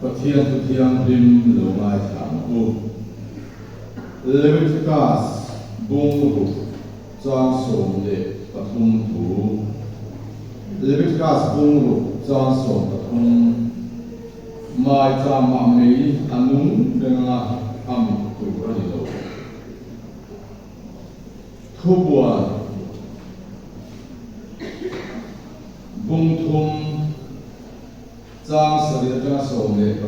Pathian thu thianghlim lo ngaithla ang u. Leviticus bung ruk chang 13 thu Leviticus bung ruk chang 13 Maicham ah mei a nung reng anga a mit tur a ni lo. Thubuan bung thum chang sarih atanga 13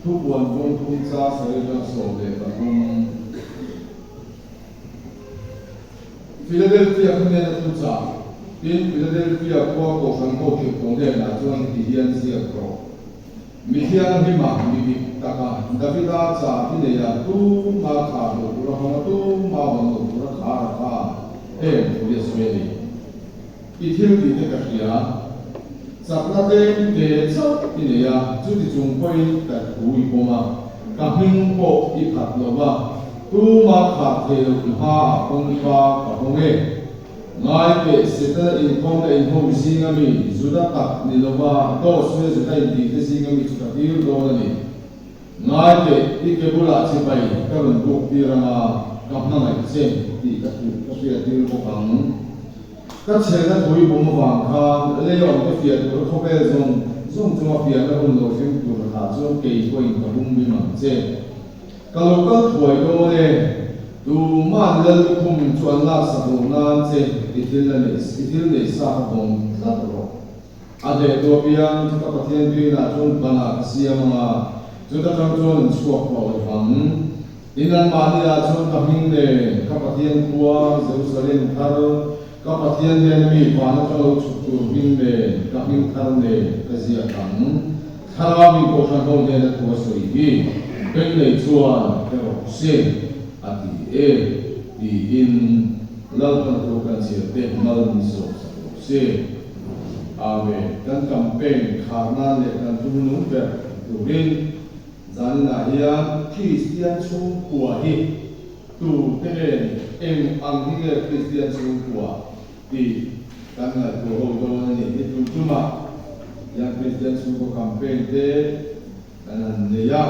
Thubuan bung thum chang sarih atanga 13 Philadelphia khawnena thuchah Tin, Philadelphia khua kohhran ho tirhkoh hnenah chuan heti hian ziak rawh. Mi thianghlimah mi dik taka Davida chah hi nei a, tuma khar loh tura hawng a, tuma hawn loh tura khar a kha em thu hi a sawi a ni. I thil tih te ka hria, chakna tlem te chauh i nei a, chuti chung pawhin ka thu i pawm a, ka hming pawh i phat lo va, tuma khar thei loh i hmaah kawngka ka hawng e. Ngai teh, Setana inkhawmna inho zinga mi, Juda tak ni lova dawt suia Juda intihte zinga mi chu ka tir dawn a ni. Ngai teh, i ke bulah chibai ka rawn buk tir anga ka hmangaih che tih ka thuh ka hriat tir bawk ang. Ka chhelna thui bum avang khan lei awm te fiah tura khawvel zawng zawng chunga fiahna hun lo thleng tur lakah chuan kei pawhin ka hum rim ang che. Ka lo kal thuai dawn e, tuma'n Lallukhum chu an laksak loh nan che i thil la nei, i thil nei sa kha vawng tlat rawh. A hleh tu apiang chu ka Pathian tuinah chuan banah ka siam ang a, chuta tang chuan an chhuak tawh lo vang. Tin, anmahniah chuan ka hming nen, ka Pathian khua, Jerusalem thar, ka Pathian nen mi van atang lo chhuk tur hming nen, ka hming thar nen ka ziak ang. Thlarau in Kohhran ho hnena thu a sawi hi beng nei chuan hre rawh se a ti e tiin Lalpan thu kan chhiar te mal min sawm sak rawh se. Amen. Kan campaign khar nan leh kan thu nung ber turin zaninah hian Kristian chhungkua hi tu te nge ni, eng ang hi nge Kristian chhungkua tih kan ngaihtuah ho dawn a ni. Hi tum tumah hian Kristian chhungkaw campaign te kan han nei a,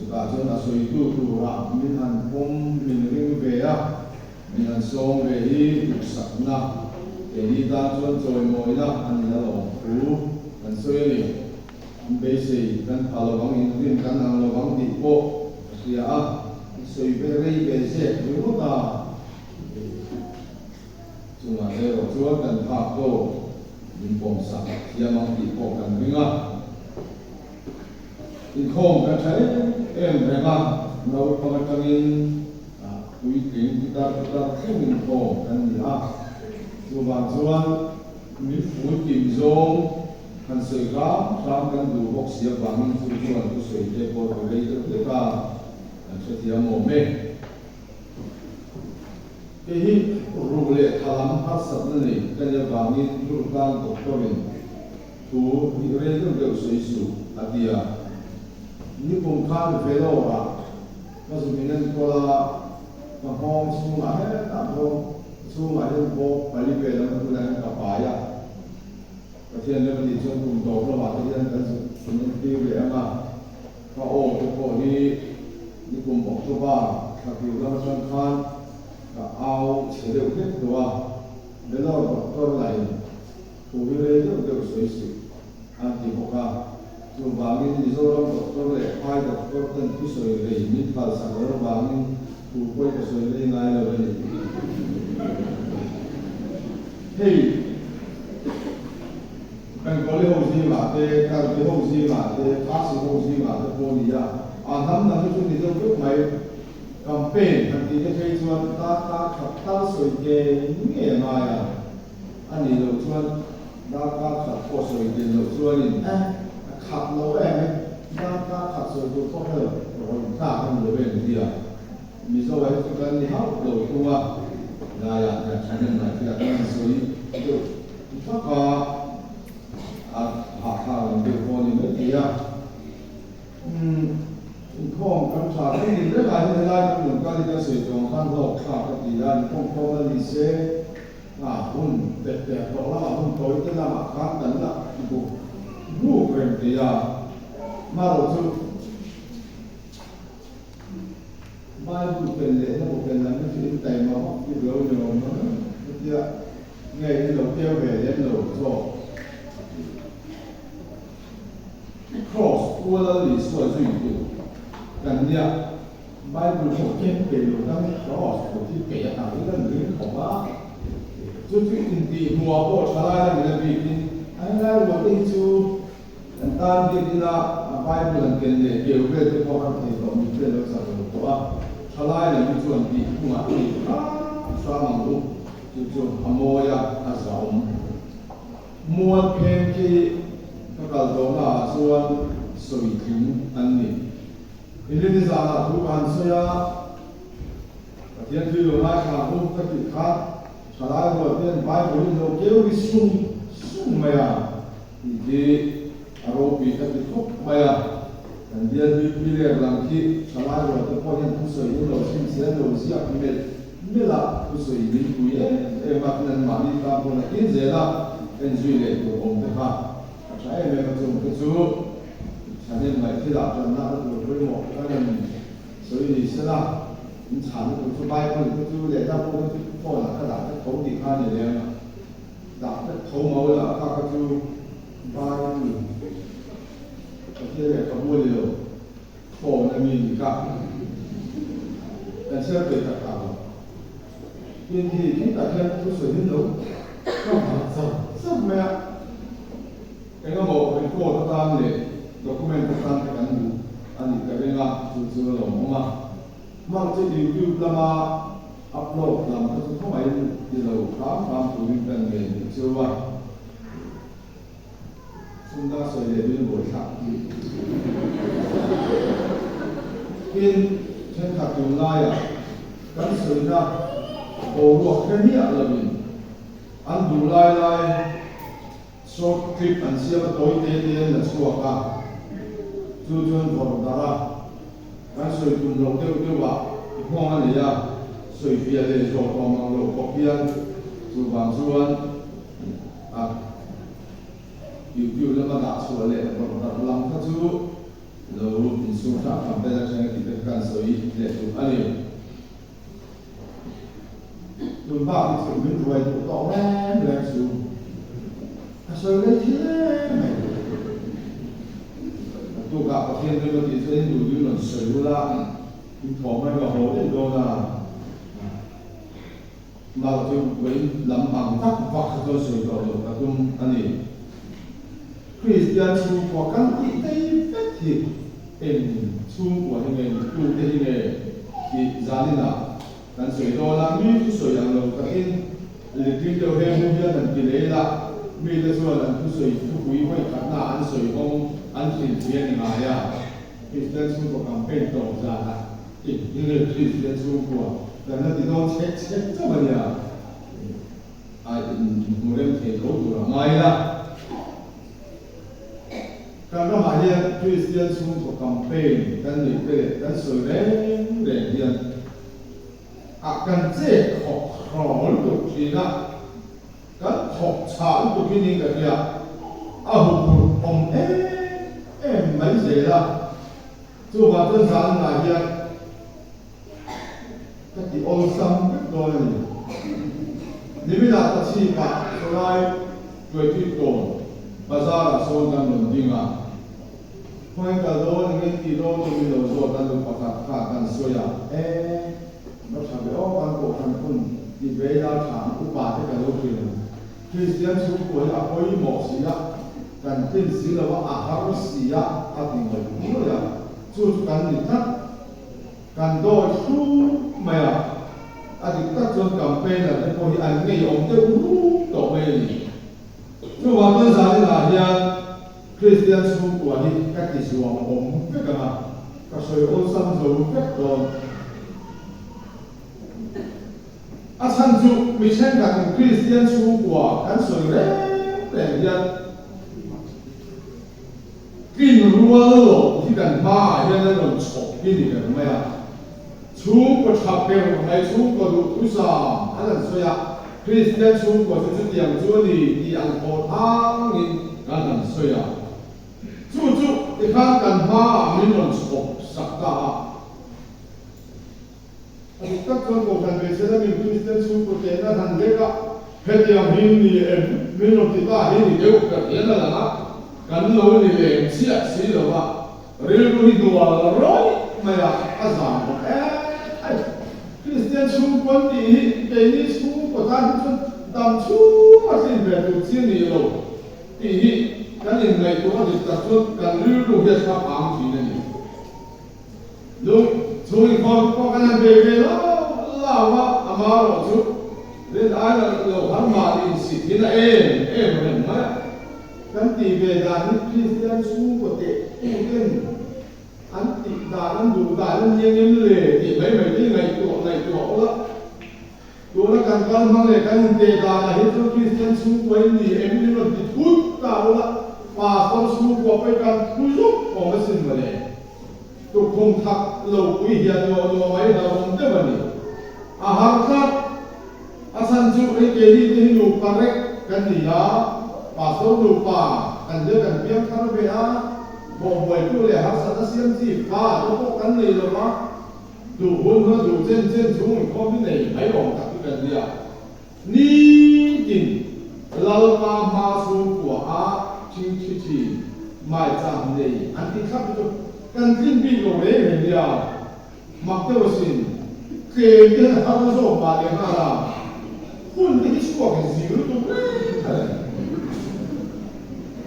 chutah chuan a sawitu turah min han pawm, min ring ve a, min han sawm ve hi duhsakna, keini tan chuan chawimawina a ni alawm thu kan sawi a ni. An beisei kan pha lovang, inrin kan ang lovang tih pawh ka hria a, sawi ve rei ve zek ringawt a. Chungah te erawh chuan kan phak tawk min pawmsak thiam ang tih pawh kan ring a. Inkhawm kan tha em em reng a, naupang atangin puitling pitar pitar thleng inkhawm kan ni a. Chuvang chuan min ful kim zawng han sawi hram hram kan duh bawk si avangin chu chuan thusawi te pawh ti rei deuh hlek a, kan hrethiam awm e. Kei hi ruh leh tha lam harsatna nei ka nia vangin Durtlang doctor-in thu hi rei deuh deuh sawi suh a ti a. Nikum khan Vellore-ah ka zu min enkawl a, ka nghawng chhungah hetah nghawng chhungah hian bawk pali vel a tunah hian ka pai a. Pathian lem a nih chuan kum tawp lamah te hian kan zu min entir leh ang a. Ka aw te pawh hi nikum October thla tir lam atang khan ka au chhe deuh hlek tawh a, Vellore doctor lahin thu hi rei deuh deuh sawi suh an ti bawk a, chuvangin Mizoram doctor leh phai doctor ten thusawi rei min phalsak lo avangin thu pawh ka sawi rei ngai lo a ni. Hei. Bengali ho zingah te, Karbi ho zingah te, Khasi ho zingah te pawh a ni a, a hnam dang hi chu ni deuh vek mai. Campaign han tih te phei chuan darkar khat tal sawi ngei ngei a ngai a, a nih loh chuan darkar khat pawh sawi tel loh chuanin eh a khat lo em e, darkar khat sawi tur pawh hre lo rawn tlak a ni lo em tia Mizo ah hi chu kan ni hauh lo thung a, laiah hian thahnem ngaihthil a kan sawi deuh vak a, a hahthlak lam deuh pawh a ni mai thei a. Umm, inkhawm kan tha reng ni reng ah hian helai kan rawn kal hi kan sawi tawh ang khan hlawk thlak ka ti a, inkhawm khawm a ni se a hun pet pek tawh lamah hun tawi te lamah khan kan la buk buk reng thei a. Marawh chu Bible ken leh hla bu ken lam hi chu in taima vak bik lo ni awm ang hetia nge in lo keu ve lem lo zawk. Kraws Pu Lal Isua zui tur kan nia Bible pawh ken peih lo tan Kraws thu hi peih a hna hi kan ring khawp a, chu chu intih hmuhah pawh thalai lamin a bikin a helai rual te hi chu kan tan biak ila a Bible an ken leh keu vel te pawh har thei tawh mit vel lo chak lo tawh a, thalai lam hi chuan tih phungah thei hram hram ang u, chu chu a mawi a, a zahawm. Mual pheng khi ka kal tawhna ah chuan sawi tling an ni. Inlini zanah thu ka han sawi a, Pathian thil lo ngaithla ang u ka tih kha thalai rual ten Bible in lo keu ri sung sung mai a tih khi a ropui ka ti khawp mai a. Kan bial hlui lek lam khi thalai rual te pawh hian thusawi in lo chhinchhiah lo ziak melh melh a, thusawi min pui em em a, tin an mahni tan pawh nakin zel a en zui leh tur awm te kha a tha em em a, chung te chu thahnem ngaih thil ah tanna a tur pawimawh kan rawn sawi ni sela, in chhahna tur chu Bible te chu leh hla pawh te chu phone ah ka dah vek tho tih kha a ni lem a, dah vek tho mau la kha kha chu Bible. Pathian leh ka bu a ni lo, phone a mi ni ka kan chhiar peih tak tak lo. Tin hi khi tak hian thusawi min lo ka vah char char mai a, eng emaw record atan leh document atan te kan duh a nih ka ring a, chu chu a lawmawm a. Hmang chu YouTube lama upload lam kha chu khawngaihin ti lo hram hram turin kan ngen tih chu a. Sumdang sawi leh dun buai thlak hi. Tin, thenkhat tun laiah kan sawina boruak hre miah loin an duh lai lai short clip an siam a tawi te te an la chhuak a, chu chuan vawrh darh a, kan sawi tum loh deuh deuh ah nghawng a nei a, sawi fiah leh zawh tawh mang loh khawp hian chuvang chuan A YouTube lama dah chhuah leh vawrh darh lam kha chu lo insum hrah tham vel atanga tih te kha kan sawi leh duh a ni. Tun bak hi chu min ruai duh tawh reng reng chu ka sawi rei thil em mai. Naktukah Pathian rim a tih chuan in duh duhin rawn sawi ula, in thawm mai ka haw daih dawn a. Nau chu vawiin lam ang vak vak kha chuan sawi tawh loh ka tum a ni. Kristian chhungkua kan tih tei vek hi eng chhungkua hi nge ni, tute hi nge tih zaninah kan sawi dawn a, mi thusawi ang lo takin letling deuh he hu hian han ti leh ila, mite chuan an thusawi thupui vawi khatna an sawi hawng an hrilhfiah ni ngai a, Kristian chhungkua campaign tawp zanah Eng Kristian chhungkua kan la ti dawn chhek chhek chauh a nia, a inhmu rem thei tho tur a ngai la. Kan ramah hian Kristian chhungkaw campaign kan neih te leh kan sawi reng reng hian a kan chet thawk hrawl lutuk thin a, kan thawk chhah lutuk hi niin ka hria, a huphurh awm em em mai zel a. Chuvang chuan zanah hian ka ti awlsam vek dawn a ni. Niminah Pachhipah khawlai tuaitui tawn bazar-ah sawn kan rawn ding a. Khawngaih kal dawn eng eng tih dawn chu min lo zawt a, nu pakhat kha kan sawi a, E, va tha ve aw, kan kohhran hun ti ve ila tha ang, upa te ka lo hrilh ang. Kristian chhungkua hi a pawimawh si a, kan tlin si lo a, a har si a, a ti ngawih ngawih a. Chu chu kan ni tlat. Kan dawi hruk mai a. A dik tak chuan campaigner te pawh hi an ngeiawm deuh ruk tawh mai a ni. Chuvang chuan zaninah hian Kristian chhungkua hi ka ti zuam awm vek ang a, ka sawi awlsam zo vek dawn. A chhan chu mi thenkhatin Kristian chhungkua kan sawi reng reng hian tlin rual loh hi kan hmaah hian an rawn chhawp hi ni ber mai a. Chhungkaw tha ber mai chhungkaw duhthusam an han sawi a, Kristian chhungkua chu chutiang chu a ni tih ang thaw thangin kan han sawi a. Chu chu ti Tikhan kan hmaah min rawn chhawp sak ta a. A dik tak chuan Kohhran hmeichhe lamin Kristian chhungkaw tehna han lek a, hetiang hi ni em min rawn ti ta hi ni deuh ber hian a lang a, kan lo ni lem chiah si lo va, rilru hi hnual rawih mai a, a zam bawk em ai. Kristian chhungkaw an tih hi keini chhungkaw tan hi chuan dam chhung a tlin ve tur chi a ni lo. Tih hi kan inngaihtuah a dik tak chuan kan rilru hi a thlap ang thin a ni. Lung chhung inkhawm pawh kan han bei ve lau lau a, amaherawh chu rin ai lo har mahni insit hi na em em reng mai a. Kan tih ve dan hi Kristian chhungkaw teh tuten an tih dan an duh dan a ni angem le tih mai mai te hi ngaihtuah ngaihtuah ula. Tuna kan kal hmang leh kan inteh danah hi chuan Kristian chhungkua in ni em min rawn ti thut ta ula, Pastor chhungkua pawh i kan thu zawk awm asin mawle. Tukkhum thak lo pui hian nuah nuah mai hlauhawm deuh a ni. A har tlat. A chhan chu hei keini te hi nupa rek kan ni a, Pastor nupa kan nia kan piang thar ve a, bawhbuaitu leh harsatna siam chi fa te pawh kan nei lo va, Duh hun huna duh chen chen chhung inkhawm hi nei mai awm tak hi kan nia. Nitin Lalpa hma chhungkua a thing thi thin maicham nei an ti thlap hi chu kan tlin bik lo reng reng nia. Mak deuh asin tlem te hian har zawk mah leh nghal a, hun te hi chhuak in zir lutuk reng a ni.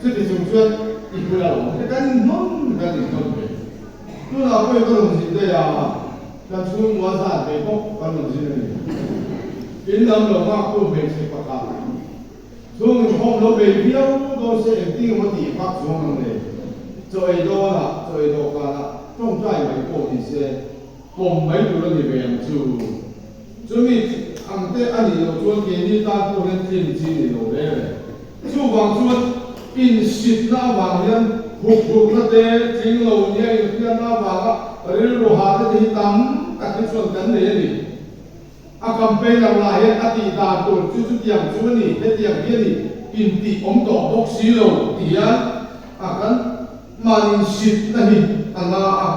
Chuti chung chuan i bula awm te kan inhnawn kan inhnawn ve. Tunah pawhin ka rawn zin daih a, kan chhungkua zat ve bawk kan rawn zin a ni. In lam lo nghaktu hmeichhe pakhat chhung inkhawm lo bei viau dawn se engtin emaw tih vak chuang ang le. Chaw ei dawnah, chaw ei dawhkanah tawngtai mai pawh ni se pawm mai tur a ni ve ang chu. Chumi ang te a nih loh chuan keini tan pawh hian tlin chi ni lo reng reng. Chuvang chuan insitna avang hian huphurhna te, tling lo nia inhriatna avanga rilru hahna te hi tam tak hi chuan kan nei a ni. A campaigner lah hian a tih dan tur chu chutiang chu a ni, hetiang hi a ni, intih awm tawh bawk si lo ti hian a kan mahni insitna hi a na a,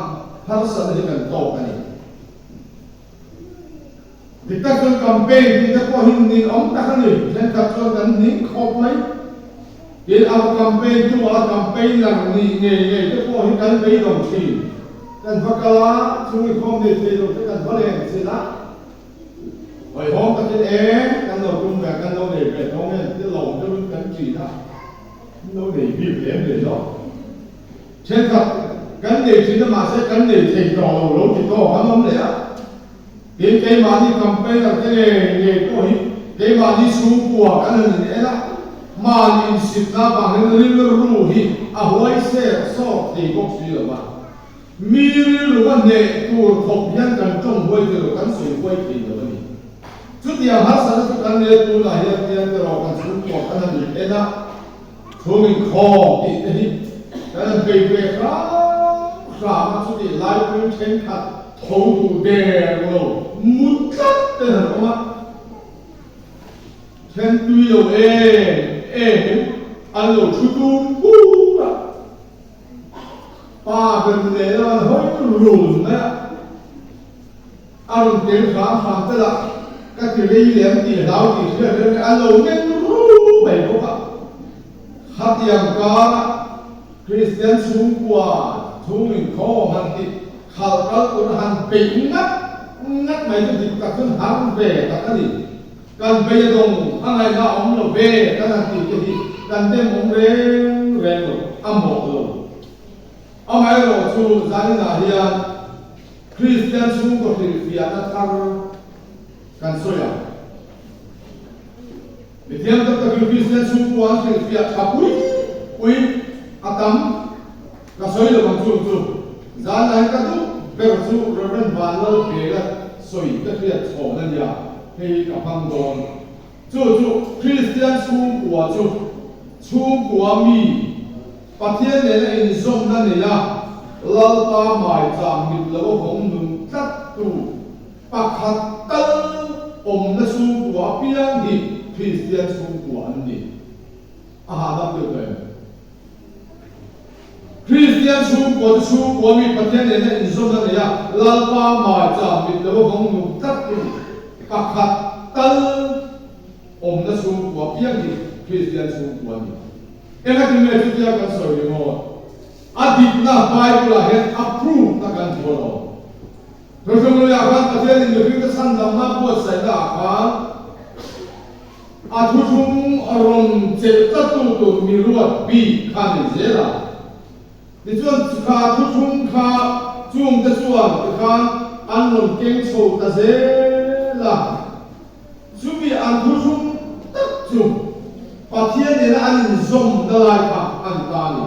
harsatna hi kan tawk a ni. Dik tak chuan campaign tih te pawh hi nin awm tak a ni. Thenkhat chuan kan hning khawp mai. Tin, a va campaign tu a campaigner nih ngei ngei te pawh hi kan beidawng thin. Kan va kal a, chung inkhawm nei thei lo te kan va leng chin a. Hawihhawm takin e, kan lo tum ve a, kan lo nei ve tho nge ti lawm deuhin kan ṭin a, kan lo nei bik lem leh lo. Thenkhat kan nei thin a mahse kan nei thei tawh lo lo ti tawk an awm leh a. Tin keimahni campaigner te ngei ngei pawh hi keimahni chhungkua kan han in en a, mahni insitna avangin rilru hi a huai ser sawk thei bawk si lo va. Mi rilru a hneh tur khawp hian kan tawng huai thei lo, kan sawi huai thei lo a ni. Chutiang harsatna chu kan leh tunah hian tiang te rawh kan chhungkua kan han in en a. Chhung inkhawm tih te hi kan han bei ve hram hram a, chutih lai pawhin thenkhat tho duh der lo mut tlat te han awm a, then tui lo em em in an lo thu tum phur a, pa ber leh lam an hawi run mai a, a rawn tel hram hram te lah ka ti rei leh an tih hlau tih hriat reng reng an lo meng ru mai bawk a. Khatiang kara Kristian chhungkua chhung inkhawm han tih khalh kal tur han peih ngat ngat mai chu dik tak chuan har ve tak a ni. Kan bei a dawng a ngaihna a awm lo ve kan han tih te hi kan dem awm reng reng lo, a mawh lo. Amaherawhchu zaninah hian Kristian chhungkaw hrilhfiahna thar kan sawi ang. Mithiam tak takin Kristian chhungkua an hrilhfiah tha pui pui a tam ka sawi lo ang chung chu. Zanlain ka duh ber chu Rev. Vanlalvela sawi ka hriat chhawn a nia, hei ka hmang dawn. Chu chu Kristian chhungkua chu chhungkua mi Pathian nena inzawmna nei a, Lalpa maicham mit lo a vawng nun tlat tu pakhat tal awmna chhungkua apiang hi Kristian chhungkua an ni. A hahdam deuh tawh em? Kristian. Kristian chhungkua chu chhungkua mi Pathian nena inzawmna nei a, Lalpa maicham mit lo a vawng nung tlat tu pakhat tal awmna chhungkua piang hi Kristian chhungkua a ni. Engati nge chutia kan sawi ringawt? A dikna Bible-ah hian a proof-na kan hmu alawm. Thuthlungluiah khan Pathianin mihringte chhandamna buatsaihnaah khan a thuthlung rawn chelh tlattu tur mi ruat bik kha a nei zel a. Tichuan kha thuthlung kha chungte chuan tikhan an rawn keng chho ta zel a. Chumi an thuthlung tak chu Pathian nena an inzawmna lai kha a ni ta a ni.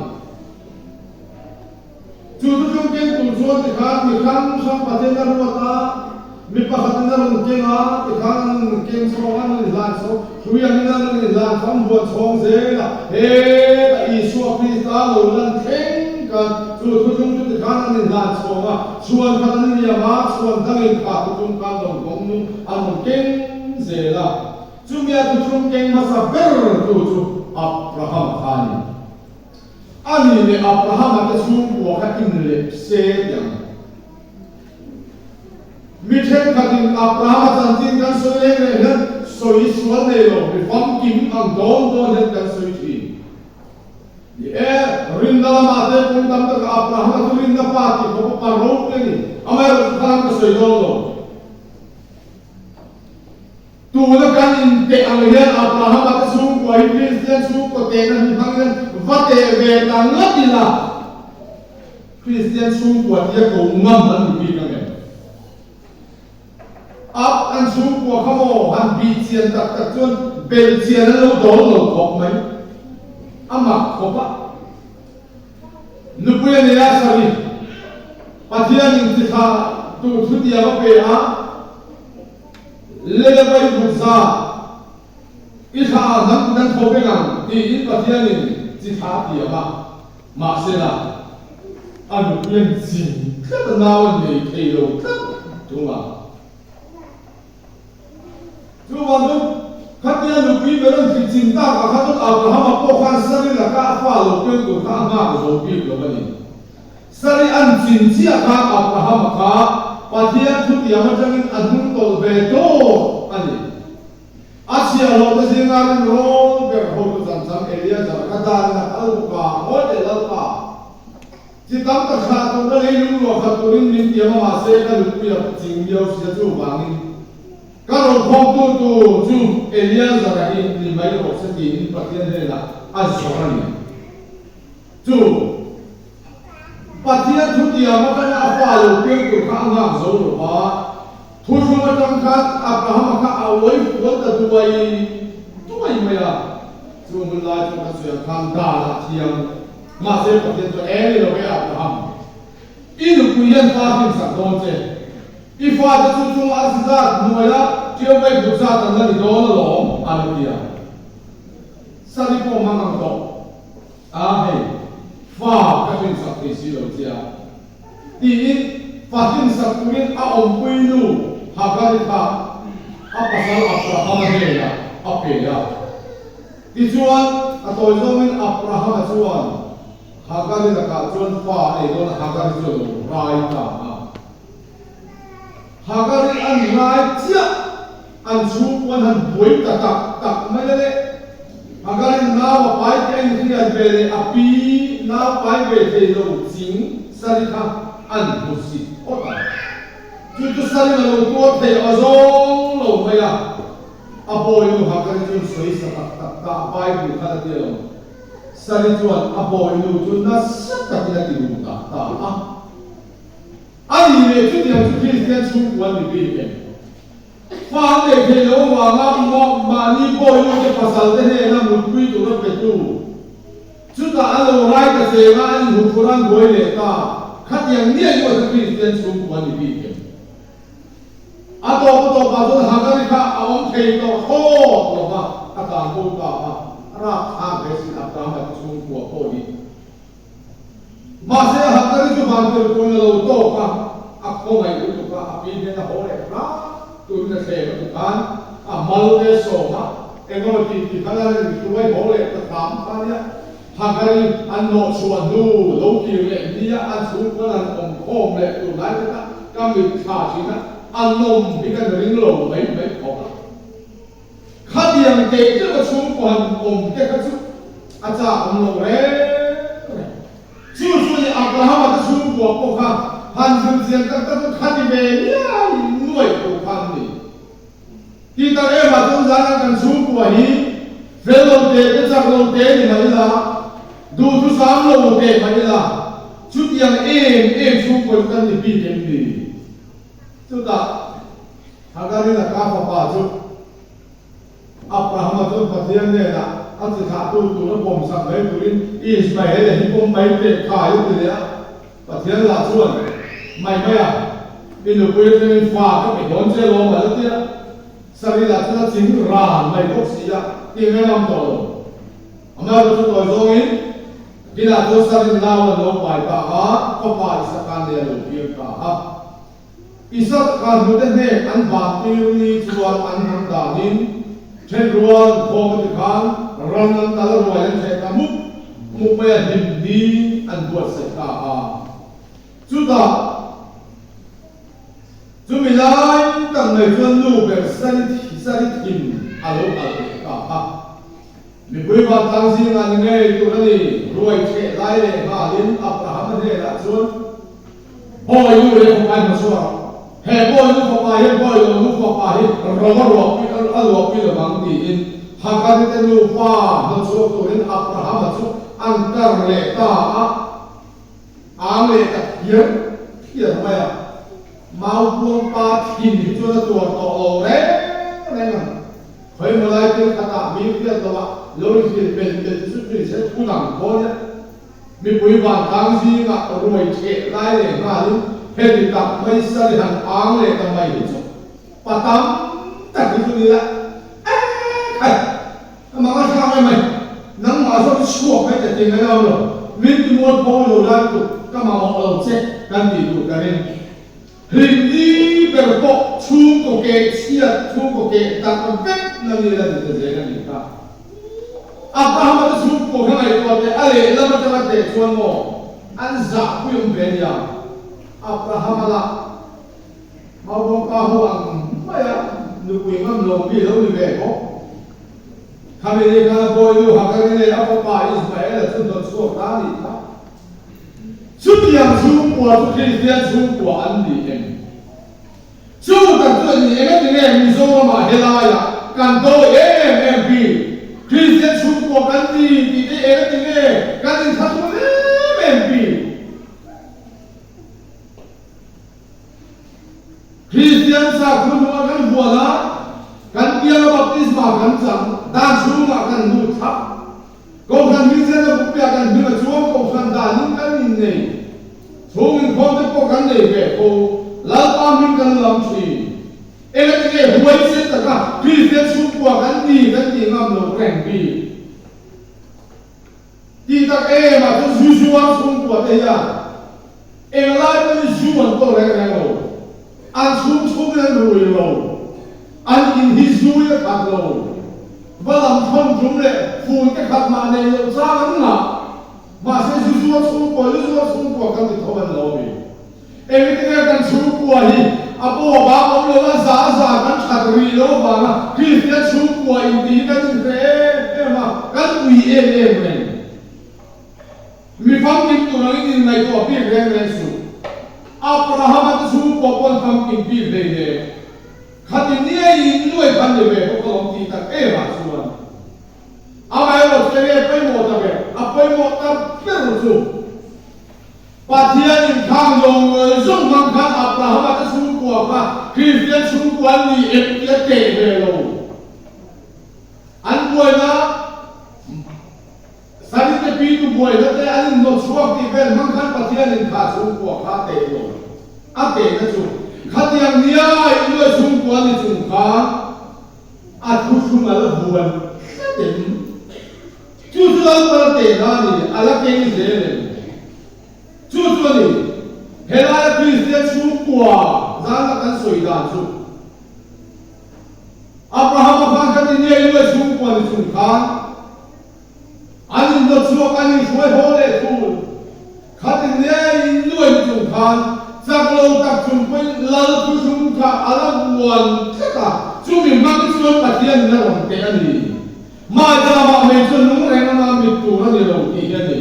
Chu thuthlung keng tur chuan tikhan mi hrang hrang Pathian a ruat a, mi pakhatin a rawn keng a, tikhan an rawn keng chhawng a, an rawn inhlan chhawng, hrui angin an rawn inhlan chhawng, an huan chhawng zel a, hetah Isua Krista lo lan thleng khan chu thuthlung chu tikhan an inhlan chhawng a, chhuan khat an liam a, chhuan dangin kha thuthlung khan rawn vawng nung an rawn keng zel a, chumia thuthlung keng hmasa ber tu chu Abrahama kha a ni. A nih leh Abrahama te chhungkua kha inlep se ti ang. Mi thenkhatin Abrahama chanchin kan sawi reng reng hian sawi sual nei lo, mi famkim ang dawn dawn hian kan sawi thin. Ni e, rinna lamah te kawng tam takah Abrahama chu rinna pa tih khawpa pa ropui a ni. Amaherawhchu khalam ka sawi dawn lo. Tuna kan inteh ang hian Abrahama te chhungkua hi Kristian chhungkaw tehna hi hmang hian va teh ve ta ngawt ila, Kristian chhungkua tia ko ngam an ni bik ang em? Ap an chhungkua kha maw han bih chian tak tak chuan bel chian an lo dawl lo khawp mai, a mak khawp a. Nupui a nei a, sorry, Pathianin chi thla tur thutiam a pe a. Lelawai vut za, i thla ah hnam tin an tho vek ang tiin Pathianin chi thla a tiam a, mahsela a nupui an zin tlat a nau an nei thei lo tlat thung a. Chuvang chu khatia nupui ber an thih chin tak ah kha chuan Abrahama pawh khan Sari laka a fa lo piang tur kha a nghak zo bik lo a ni. Sari an chin chiah khan Abrahama kha Pathian thutiam atangin a hnung tawlh ve tawp a ni. A chhiahhlawhte zinga rinrawl ber hotu chanchang Eliazar kha danin a kal bawk a, Ngawi teh Lalpa, chi tam tak thlah tur ka lei lung luah khat turin min tiam a mahse ka nupui a ching miau si a chuvangin ka rokhawmtu tur chu Eliazar-a hi ni mai rawh se tiin Pathian hnenah a zawr a ni. Chu Pathian thutiam atanga a fa lo piang tur kha a nghak zo lo va, thuhrung atang khan Abrahama kha a uai fual ta duai duai mai a. Chu hun lai chuan ka sawi ang khan dan a thiam. Mahse Pathian chuan, E ni lo e Abraham, i nupui hian fa hlimsak dawn che. I fate chu chung arsi zat hnuaia ṭiau mai but zat an la ni dawn alawm, a lo ti a. Sari pawh mang ang tawh. A hei, fa ka hrinsak thei si lo che a, tiin fa hrinsak turin a awmpui nu Hagari kha a pasal Abrahama hnenah a pe a. Tichuan, a tawi zawngin Abrahama chuan Hagari lakah chuan fa a nei dawn a, Hagari chu a lo rai ta a. Hagari an rai chiah, an chhungkuan han buai ta tak tak mai a le. Hagarin nau a pai tih a inhriat ve leh a pi nau pai ve thei lo ching Sari kha an hmu sit phawt a. Chu chu Sarin a lo tuar thei a zawng lo mai a. A bawinu Hagari chuan sawi sa tak tak ta a Bible khan a ti alawm. Sari chuan a bawinu chu nasa takin a ti duh tak ta a. A nih leh chutiang chu Kristian chhungkua ni bik em? Fa an nei thei lo avanga mahni bawihnu te pasal te hnena mutpui tura petu. Chutah an lo rai ta cheng a, an inhuphur an buai leh ta. Khatiang miah nuah chu Kristian chhungkua ni bik em? A tawp a tawpah chuan Hagari kha a awm thei tawh thlawt lo va, a tlan bo ta a, rapthlak ve sin Abrahama te chhungkua pawh hi. Mahse, Hagari chu vantirhkuin a lo tawk a, a khawngaih lutuk a, a pi hian a haw leh hram turin a thlem a ti khan a mal te sawm a, engemaw tih tih khan a rin hruai haw leh ta hram kha nia. Hagari an nawhchhuah hnu lo kir leh ni. hetia an chhungkawn an awm khawm leh tur lai te kha ka mitthla thin a, a nawm hi kan ring lo mai mai khawp a. Khatiang teh teuh a chhungkaw han awm te kha chu a chak awm lo reng reng. Chu chu ni Abrahama te chhungkua pawh kha han zirchian tak tak chu khati ve miai nuai tur kha an ni. Tih tak em ah chuan zan an kan chhungkua hi fel lo teh te chak lo teh ni mah ila, duhthusam lo teh mah ila, chutiang em em chhungkua chu kan ni bik em ni? Chutah Hagari laka fapa chu Abrahama chuan Pathian hnenah a chi thlahtu tur a pawmsak mai turin Ismael-a hi pawm mai teh khai a ti leh a. Pathian lah chuan, Mai mai a, i nupui atangin fa ka pe dawn che lawm a la ti a. Sari lah chuan a ching ran mai bawk si a, ti ngai ngam tawh lo. Amaherawhchu chu tawi zawngin kinah chuan Sari'n nau an lo pai ta a, fapa Isaka nen a lo piang ta a. Isaka hnute hnek an van tir ni chuan an hnam danin thenrual khawm a ti khan ran an tal ruai an theh ta mup mup mai a hlim ni an buatsaih ta a. Chutah chumi lai tak mai chuan nu ber Sari thin a lo alh leh ta a. Mipui vantlang zingah ni ngei tur a ni, ruai theh lai leh nghalin Abrahama hnenah chuan, Bawi nu leh fapa hi hmachhuak rawh. He bawi nu fapa hian bawi lo nu fapa hi ro a ruahpui a luahpui lo vang tiin Hagari te nupa hnawchhuak turin Abrahama chu an kar leh ta a, ang leh ta phiar phiar mai a. Maubuang pa thin hi chuan a tuar tawh lo reng reng ang. Khawimaw lai thil khatah mi hriat loah lo inhrilh pel pel chu ni se thu dang pawh nia. Mipui vantlang zingah ruai theh lai leh nghalin heti tak mai sari han ang leh ta mai hi chu pa tam tak hi chu ni la eh khai ka mang a thlak mai mai nangmah zawk hi chhuak mai ta ti ngai lo lo min ti mual pho lo lai lutuk ka mamawh lo che kan tih duh ka ring. Hlimni ber pawh chhungkaw keh chhiat chhungkaw keh tak vek na ni la ni ta zel a nih kha. Abrahama te chhungkaw kha ngaihtuah teh a lehlam atanga teh chuan maw an zahpui awm ve nia. Abrahama lah Maubawng pa ho ang maia nupui ngam lo mi lo ni ve bawk. Khami ni khan a bawinu Hagari leh a fapa Ismaela chu hnawt chhuak ta a nih kha. Chutiang chhungkua chu Kristian chhungkua an ni em? Chu tak chu an ni eng ati nge Mizoramah helaiah kan dawi em em bik? Kristian chhungkua kan ni tih te eng ati nge kan inthlahrun em em bik? Kristian sakhaw hnua kan huan a, kan pianga baptisma kan chang, dan chhungah kan lut thlap. Kohhran hmingchhiatna bukpiah kan hming a chuang Kohhran danin kan innei. Chhung inkhawm te pawh kan nei ve fo. Lalpa hming kan lam thin. Engati nge huaisen taka Kristian chhungkua kan ni kan tih ngam lo reng bik? Tih tak em ah chuan zu zuar chhungkua te hian englai pawhin zu an kawl reng reng lo. An chhung chhungin an rui lo. An in hi zui a khat lo. Va lam thawn tum leh fun te khat mah nei loh chang an ngah. Mahse zu zuar chhungkua, lu zuar chhungkua kan ti tho an lo a mi. Engtinge kan chhungkua hi a pawh a bang awm lo a, za za kan that rih lo avanga Kristian chhungkua intih hi kan inhre em em a, kan ui em em reng. Mi famkim tur angin inngaihtuah bik reng reng suh. Abrahama te chhungkua pawn famkim bik hlei hle. Khati niaiin nuai khan ni ve bawk alawm tih tak em ah chuan. Amaherawh chu enge pawimawh ta ber? A pawimawh ta ber chu Pathian in khang zawng zawng hmang khan Abrahama te chhungkua kha Kristian chhungkua an ni em tih a teh ve lo. An buaina Sarite pi tu buaina te an inhnawt chhuak tih vel hmang khan Pathian in kha chhungkua kha a teh lo. A tehna chu khatiang niai nuai chhungkua ni chung khan a thuthlung a la vuan tlat em? Chu chu Lalpa tehna a ni, a la keng zel em? Chu chu a ni, helaia Kristian chhungkua zana kan sawi dan chu. Abrahama khan kan inngei luai chhungkua ni chung khan an inhnawt chhuak an inhruai haw leh thul. Khat inngei. chung khan chak lo tak chung pawhin Lal thuthlung kha a la vuan tlat a, chumi hmang chuan Pathian in a rawn teh a ni. Mahjamah mai chuan nung reng anga mit tur a ni lo tih hi a ni.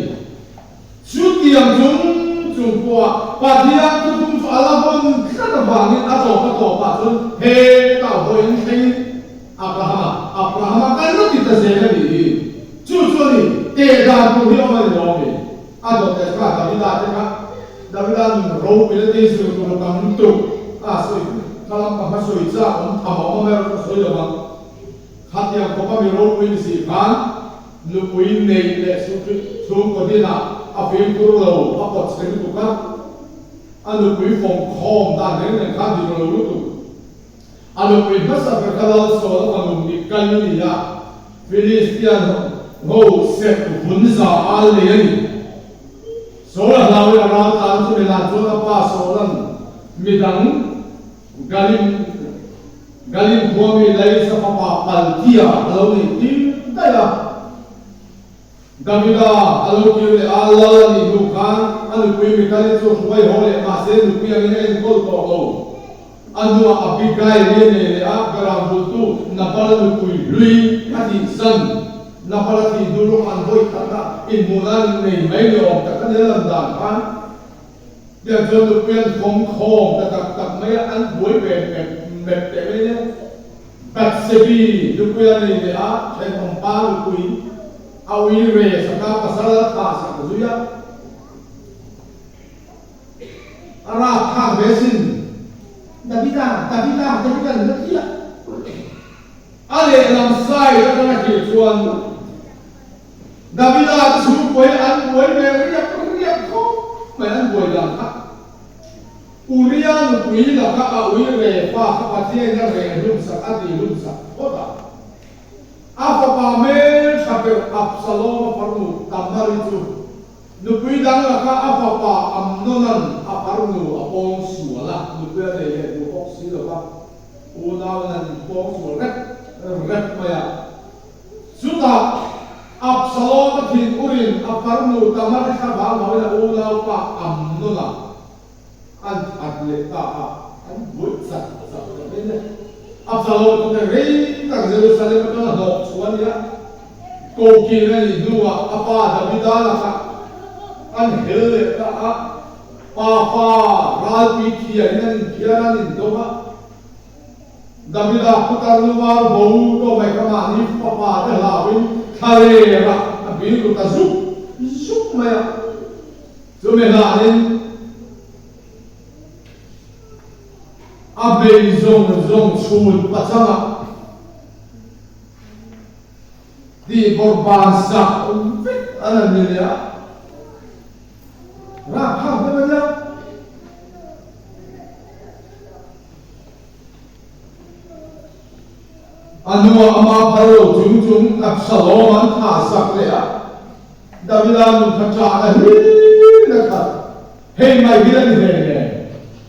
Chutiang chung chung pawha Pathian thuthlung chu a la vawn tlat avangin a tawp a tawpah chuan hetah vawiin thlengin Abrahama, Abrahama kan la ti ta zel a nih hi. Chu chu a ni, teh dan tur hi awm a ni lo a mi? A dawt leh kha Davida te kha, Davida nun ropui la tei zir tur a tam tuk a sawi kha lam ka hma sawi chak awm tham a awm a erawh ka sawi lo ang. Khatiang khawpa mi ropui ni si khan nupui neih leh chhungkaw dinah a fimkhur lo a pawt chhe lutuk a, a nupui fawmkhawm dan reng reng kha dik lo lutuk. A nupui hmasa ber kha Lalsawl a fanu Mikal a ni a, Philistian ho sep vun za al nei a ni. Saul a hlauin a ral tan chu milan chuan a pa Saula'n midang Galim Galim khua mi Laisa fapa Paltia a lo neih tir daih a. Davida a lo kir leh a, lal a nih hnu khan a nupui Mikali chu hruai haw leh mahse nupui angin a enkawl tawh lo. A hnuah Abigail hi a nei leh a, Beram bultu Nabal nupui hlui a tih zan. Nabal a thih hnu lawkah an vawi khatna inhmuhna an nei mai ni awm tak a ni a lan dan khan. Tiang chuan nupui an fawm khawm ta tak tak mai a, an buai ve mep mep teh mai nia. Bathsebi nupui a nei leh a, thenawm pa nupui a ui re sak a, pasal a thah sak zui a. A rap thlak ve sin. Davida, Davida, Davida ni la thi a. A lehlam side atanga thlir chuan Davida te chhungkawi an buai ve riak riak khawp mai, an buai dan kha. Uria nupui laka a ui re fa kha Pathiain a reng hlumsak a ti hlumsak phawt a. A fapa hmel tha ber Absalom-a farnu Tamari chu nupui dang laka a fapa Amnona'n a farnu a pawng sual a, nupui a nei leh duh bawk si lo va, unauin an inpawng sual rep rep mai a. Chutah Absalom-a thin urin a farnu Tamari thlavang hauhin a unaupa Amnona an that leh ta a, an buai chat chat ta mai le. Absalom chu te rei tak Jerusalem atanga hnawh chhuah a ni a, kokin a nih hnuah a pa Davida lakah an hel leh ta a, pa fa ralpui thiahin an inphiar a, an indawm a. Davida putar luvar bo tawh mai kha mahni fapa te hlauin thlalera a bil ru ta zuk zuk mai a. Chumi hlanin a bei zawng zawng chhun pachangah tih bawrhban sak vek a la ni leh a. Rapthlak deuh a nia. A hnuah ama phal lo chung chung Absalom an thah sak leh a, Davida nun kha ṭahna hlir a khat. Hei mai hi la ni hle hle.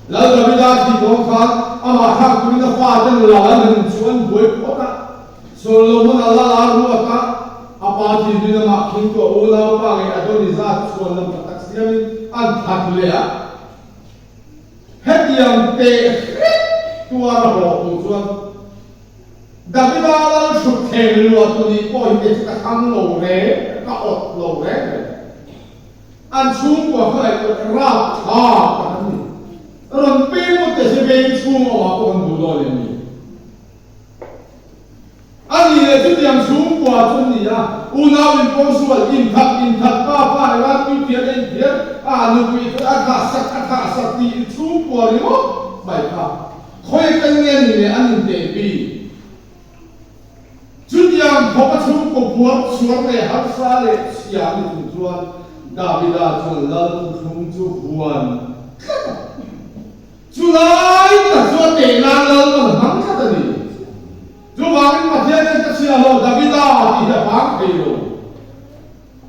Lal Davida thih dawn khan amah thlak turin a faten lal an han inchuh an buai phawt a, Solomon a lal a ruat a, a pa thinlung amah khingtu a unaupa ngei Adonijah chuan lam ṭha tak siamin an that leh a. Hetiang teh hrep tuar a hlawh tur chuan Davida lal hrut theng luah tu nih pawh hi kei chu ka thlang lo reng, ka awt lo reng reng. An chhungkua kha ngaihtuah rap tha tak an ni. Rawn peng ngawt teh se veng chhung a awmah pawh kan duh dawn em ni? A ni leh chutiang chhungkua chu an ni a, unau inpawngsual, inthat, inthat, pa pa leh ralpui phian a inphiar a, nupui chu a thah sak, a thah sak tih chhungkua ringawt mai kha khawi atang nge ni leh an inteh bik? Chutiang khawpa chhungkaw buar chhuar leh harsa leh chhia ni chung chuan Davida chuan Lal thuthlung chu huan tlat a. Chu lai tak chu a teh nan Lalpan a hmang tlat a ni. Chuvangin Pathian hian ka chhia lo, Davida tih hi a vang thei lo.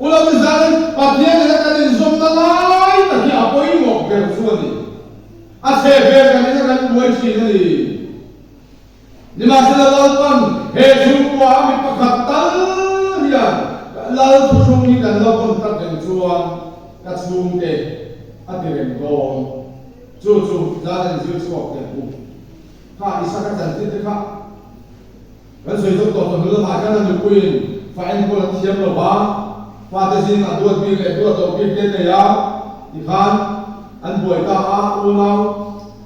U lo ni zanin Pathian nena kan inzawmna lai tak hi a pawimawh ber chu a ni. A chhe vel kan ina kan buai thin a ni. Nimahsela Lalpan he chhungkua a mi pakhat tal hian Lal thuthlung hi kan la vawn tlat reng chuan ka chhungte a ti reng dawn. Chu chu zan in zir chhuak teh u. Kha Isaka chanchin te kha kan sawi zawk tawh chawhnu lamah hian a nupuiin fa enkawl an thiam lo va, fate zingah duat bik leh duat loh bik te nei a, tikhan an buai ta a, unau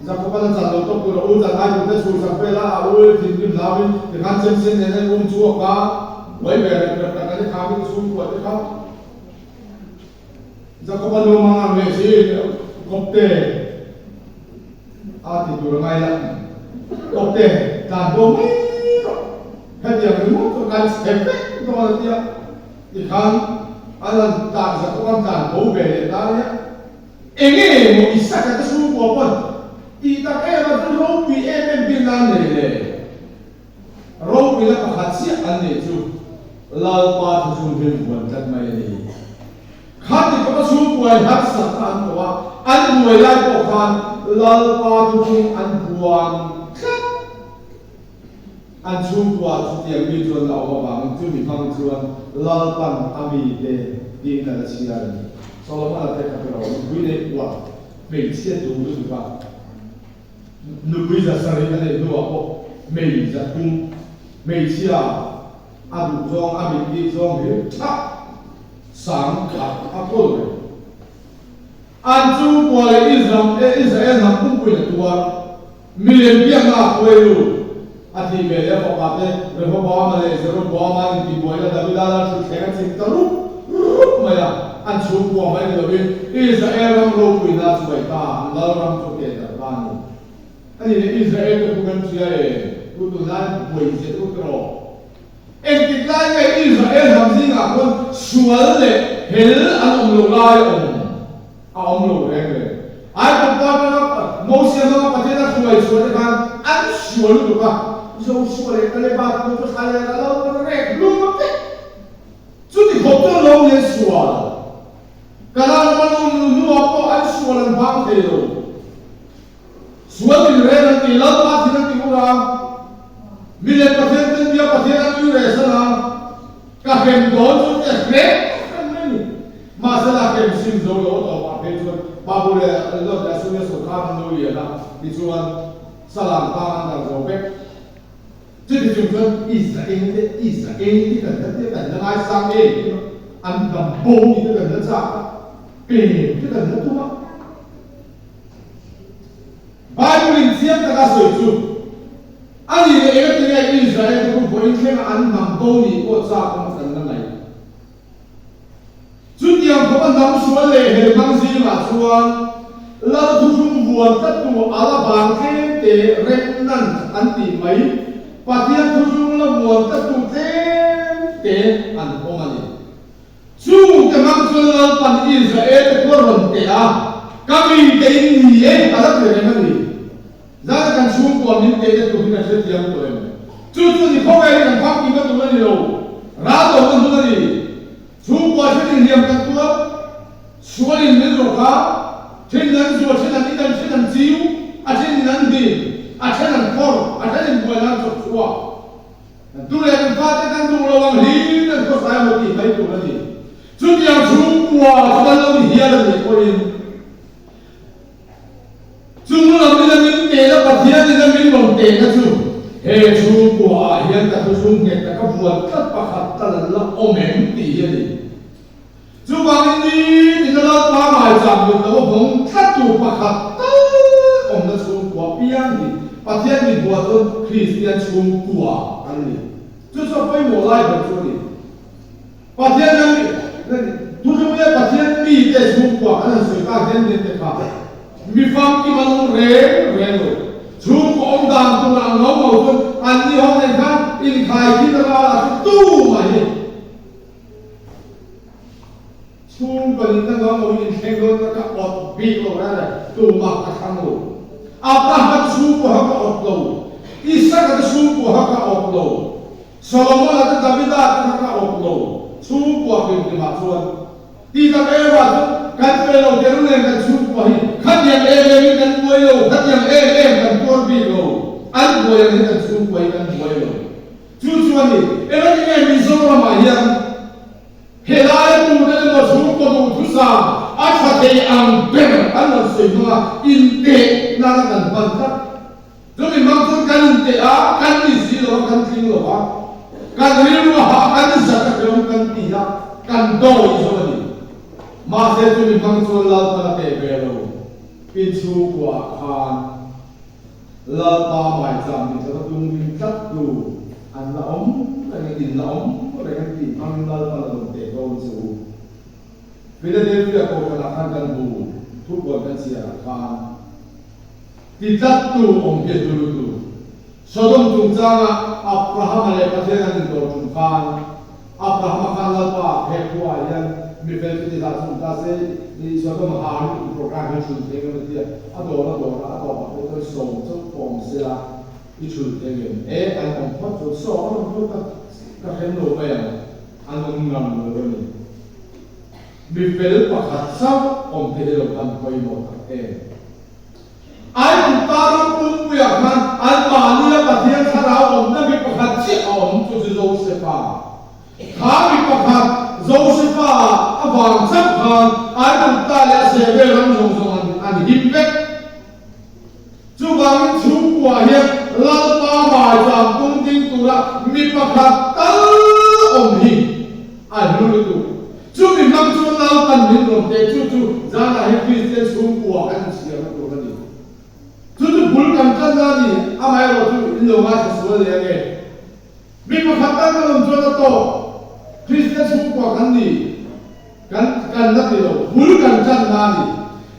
Jakoban a chan lo tawp tur a u chan ai tur te chhursak vel a, a u thinrim hlauin tikhan chemsen nen a in um chhuak a, buai ve rep rep tak an i kham in chhungkua te kha. Jakoba nu mang ang leh si kawpte a ti tur a ngai la, kawpte tlan bo mai rawh, hetiang ringawt chu kan chhe vek dawn a tia tikhan an han tlan Jakob an tlan bo ve leh ta nia, enge maw Isaka te chhungkua pawn tih tak em a chu ropui em em bik nan nei le. Ropuina pakhat chiah an neih chu Lalpa thuthlung hlim vuan tlat mai a ni. Khati khawpa chhungkuai harsatna an tawh a, an buai lai pawh khan Lalpa thuthlung an vuan tlat. An chhungkua chutiang mi chuan la awm avangin chumi hmang chuan Lalpan a mite tiin a la chhiar a ni. Solomon-a te kha chu lo nupui neih uar hmeichhia duh lutuk a. Nupui 700 a neih hnuah pawh hmei 300, hmeichhia a duh zawng, a mit bik zawng hi tha sang khat a kawl reng. An chhungkua leh Israel hnam pumpuiin a tuar. Milem biakna a khuai lut. A thih ve leh a fapa te Rehoboama leh Jeroboama an intihbuaina Davida lal thutthleng a chim ta rup rup mai a. An chhungkua mai ni lovin Israel ram ropuina chu vaih ta, an lal ram chu keh darh ta a ni. A ni leh Israel te khu kan hria e, tu tunlai buai zet u tawh. Engtik lai nge Israel hnam zingah khuan sual leh hel an awm lo lai a awm? A awm lo reng reng. Aigupta atanga Mosia hmanga Pathian a hruai chhuah te khan an sual lutuk a, Joshua leh Kaleba te pawh chu thla leh a lo rek hlum vek. Chuti khawp chuan lo ni an sual. Kanaan rama lu hnuah pawh an sual an bang thei lo. Sual tin reng an ti, Lalpa thil an ti ur a, mi leh Pathian ten bia Pathian an ui reh san a, ka hrem dawn chu te hrem hrem mai ni. Mahse la hrem sim zo lo a tawpah phei chuan Babul leh Lot leh Asuria sawrkar an lo lian a, tichuan Salam tang an darh zo vek. Chuti chung chuan Israel te Israel hi kan la tia kan la ngaisang em em a, an dam bo ni te kan la chak a, pem te kan la tum a. Bible in chiang taka sawi chu a nih leh eng atinge Israel te khu vawiin thlenga an hnam bo nih pawh chak awm kan la ngaih. Chutiang khawpa hnam sual leh hel hmang zingah chuan Lal thuthlung vuan tlattu a la bang tlem te remnant an tih mai, Pathian thuthlung la vuan tlattu tlem te an awm a ni. Chungte hmang chuan Lalpan Israel te khual rawn teh a, Ka mite in ni e, a la ti reng a ni. Zana kan chhungkua min teh te tur hi kan hrethiam tawh em? Chu chu ni khawvel hi kan famkim a tur a ni lo, ral lo na hmun a ni. Chhungkua then inhliam kan tuar, sualin min rawk a, then an zual, then an idan, then an chiu, a then in an hlim, a then an khawr, a then in buaina an chawp chhuak. Kan tu leh kan fate kan duh lo ang hlim kan khawsa emaw tih mai tur a ni. Chutiang chhungkua chu kan lo ni hial a nih pawhin chung lam ina min tehna Pathian ina min rawn tehna chu he chhungkua ah hian ka thuthlung nghet taka vuan tlat pakhat tal an la awm em tih hi a ni. Chuvangin nitin a Lalpa ngaichang mut lo a vawng tlattu pakhat tal awmna chhungkua piang hi Pathian mi hmuah chuan Kristian chhungkua an ni. Chu chu a pawimawh lai ber chu a ni. Pathian a mi Thuthlung leh Pathian mite chhungkua kan han sawi tak hian nen te kha mi famkim an awm reng reng lo. Chhungkaw awm dan turah ang ngau ngau chuan an ni ho nen khan inkhaikhit a ral a hre tu mai hi. Chhungkaw nihna ngam lo in thleng dawn ka ka awt bik lo reng reng, tumah ka thlang lo. Abrahama te chhungkua kha ka awt lo, Isaka te chhungkua kha ka awt lo, Solomona te Davida te kha ka awt lo, chhungkua hlimhlimah chuan. Tih tak erawh chuan kan fel lo teru nen kan chhungkua hi khatiang em em in kan buai lo, khatiang em em kan tuar bik lo, an buai ang hian kan chhungkua hi kan buai lo. Chu chu a ni, engati nge Mizoramah hian helai tute emaw chhungkaw duhthusam a tha thei ang ber? ber an rawn sawi hmang a, inteh nana kan hman tlat. Chumi hmang chuan kan inteh a, kan ni si lo a, kan tling lo a, kan rilru a hah, kan zat a hrehawm kan ti a, kan dawi zawk a ni. Mahse chumi hmang chuan Lalpan a teh ve lo. I chhungkuaah khan Lalpa maicham ni tlata tungding tlattu an la awm reng in la awm reng an tih hmangin Lalpan a rawn teh dawn che u. Philadelphia kohhranah khan kan hmu thupuan kan chhiarah khan ti tlattu awm hi a hlu lutuk. Sodom chungchanga Abrahama leh Pathian an intawr tum khan Abrahama khan Lalpa he khuaah hian mi fel chu ti zah chhun ta se, i Sodom ha lutuk program hi chhun thei ngam a tia, a dawr a dawr a, a tawpah pawh chuan sawm chauh pawh awm sela i chhun thei ngem e, an awm phawt chuan sawm an awm phawt a, ka hrem lo mai ang, an awm ngam lo a ni. Mi fel pakhat chauh awm te hi lo kan pawimawh tak em. Aigupta ram pumpuiah khan anmahnia Pathian thlarau awmna mi pakhat chiah a awm, chu chu Josefa. Kha mi pakhat Josefa avang chauh khan Aigupta leh a chhehvel ram zawng zawng an him vek. Chuvangin chhungkuah hian Lalpa maicham tung ding tura mi pakhat tal awm hi a hlu lutuk. Chumi hmang chuan Lalpan min rawn teh chu chu zanah hian Kristian chhungkua kan inchhiarna tur a ni. Chu chu bul kan tanna a ni, amaherawh chu in lo ngaithla sual leh ange. Mi pakhat tan kan awm chuan a tawk, Kristian chhungkua kan ni, kan kan la ti lo, bul kan tanna a ni.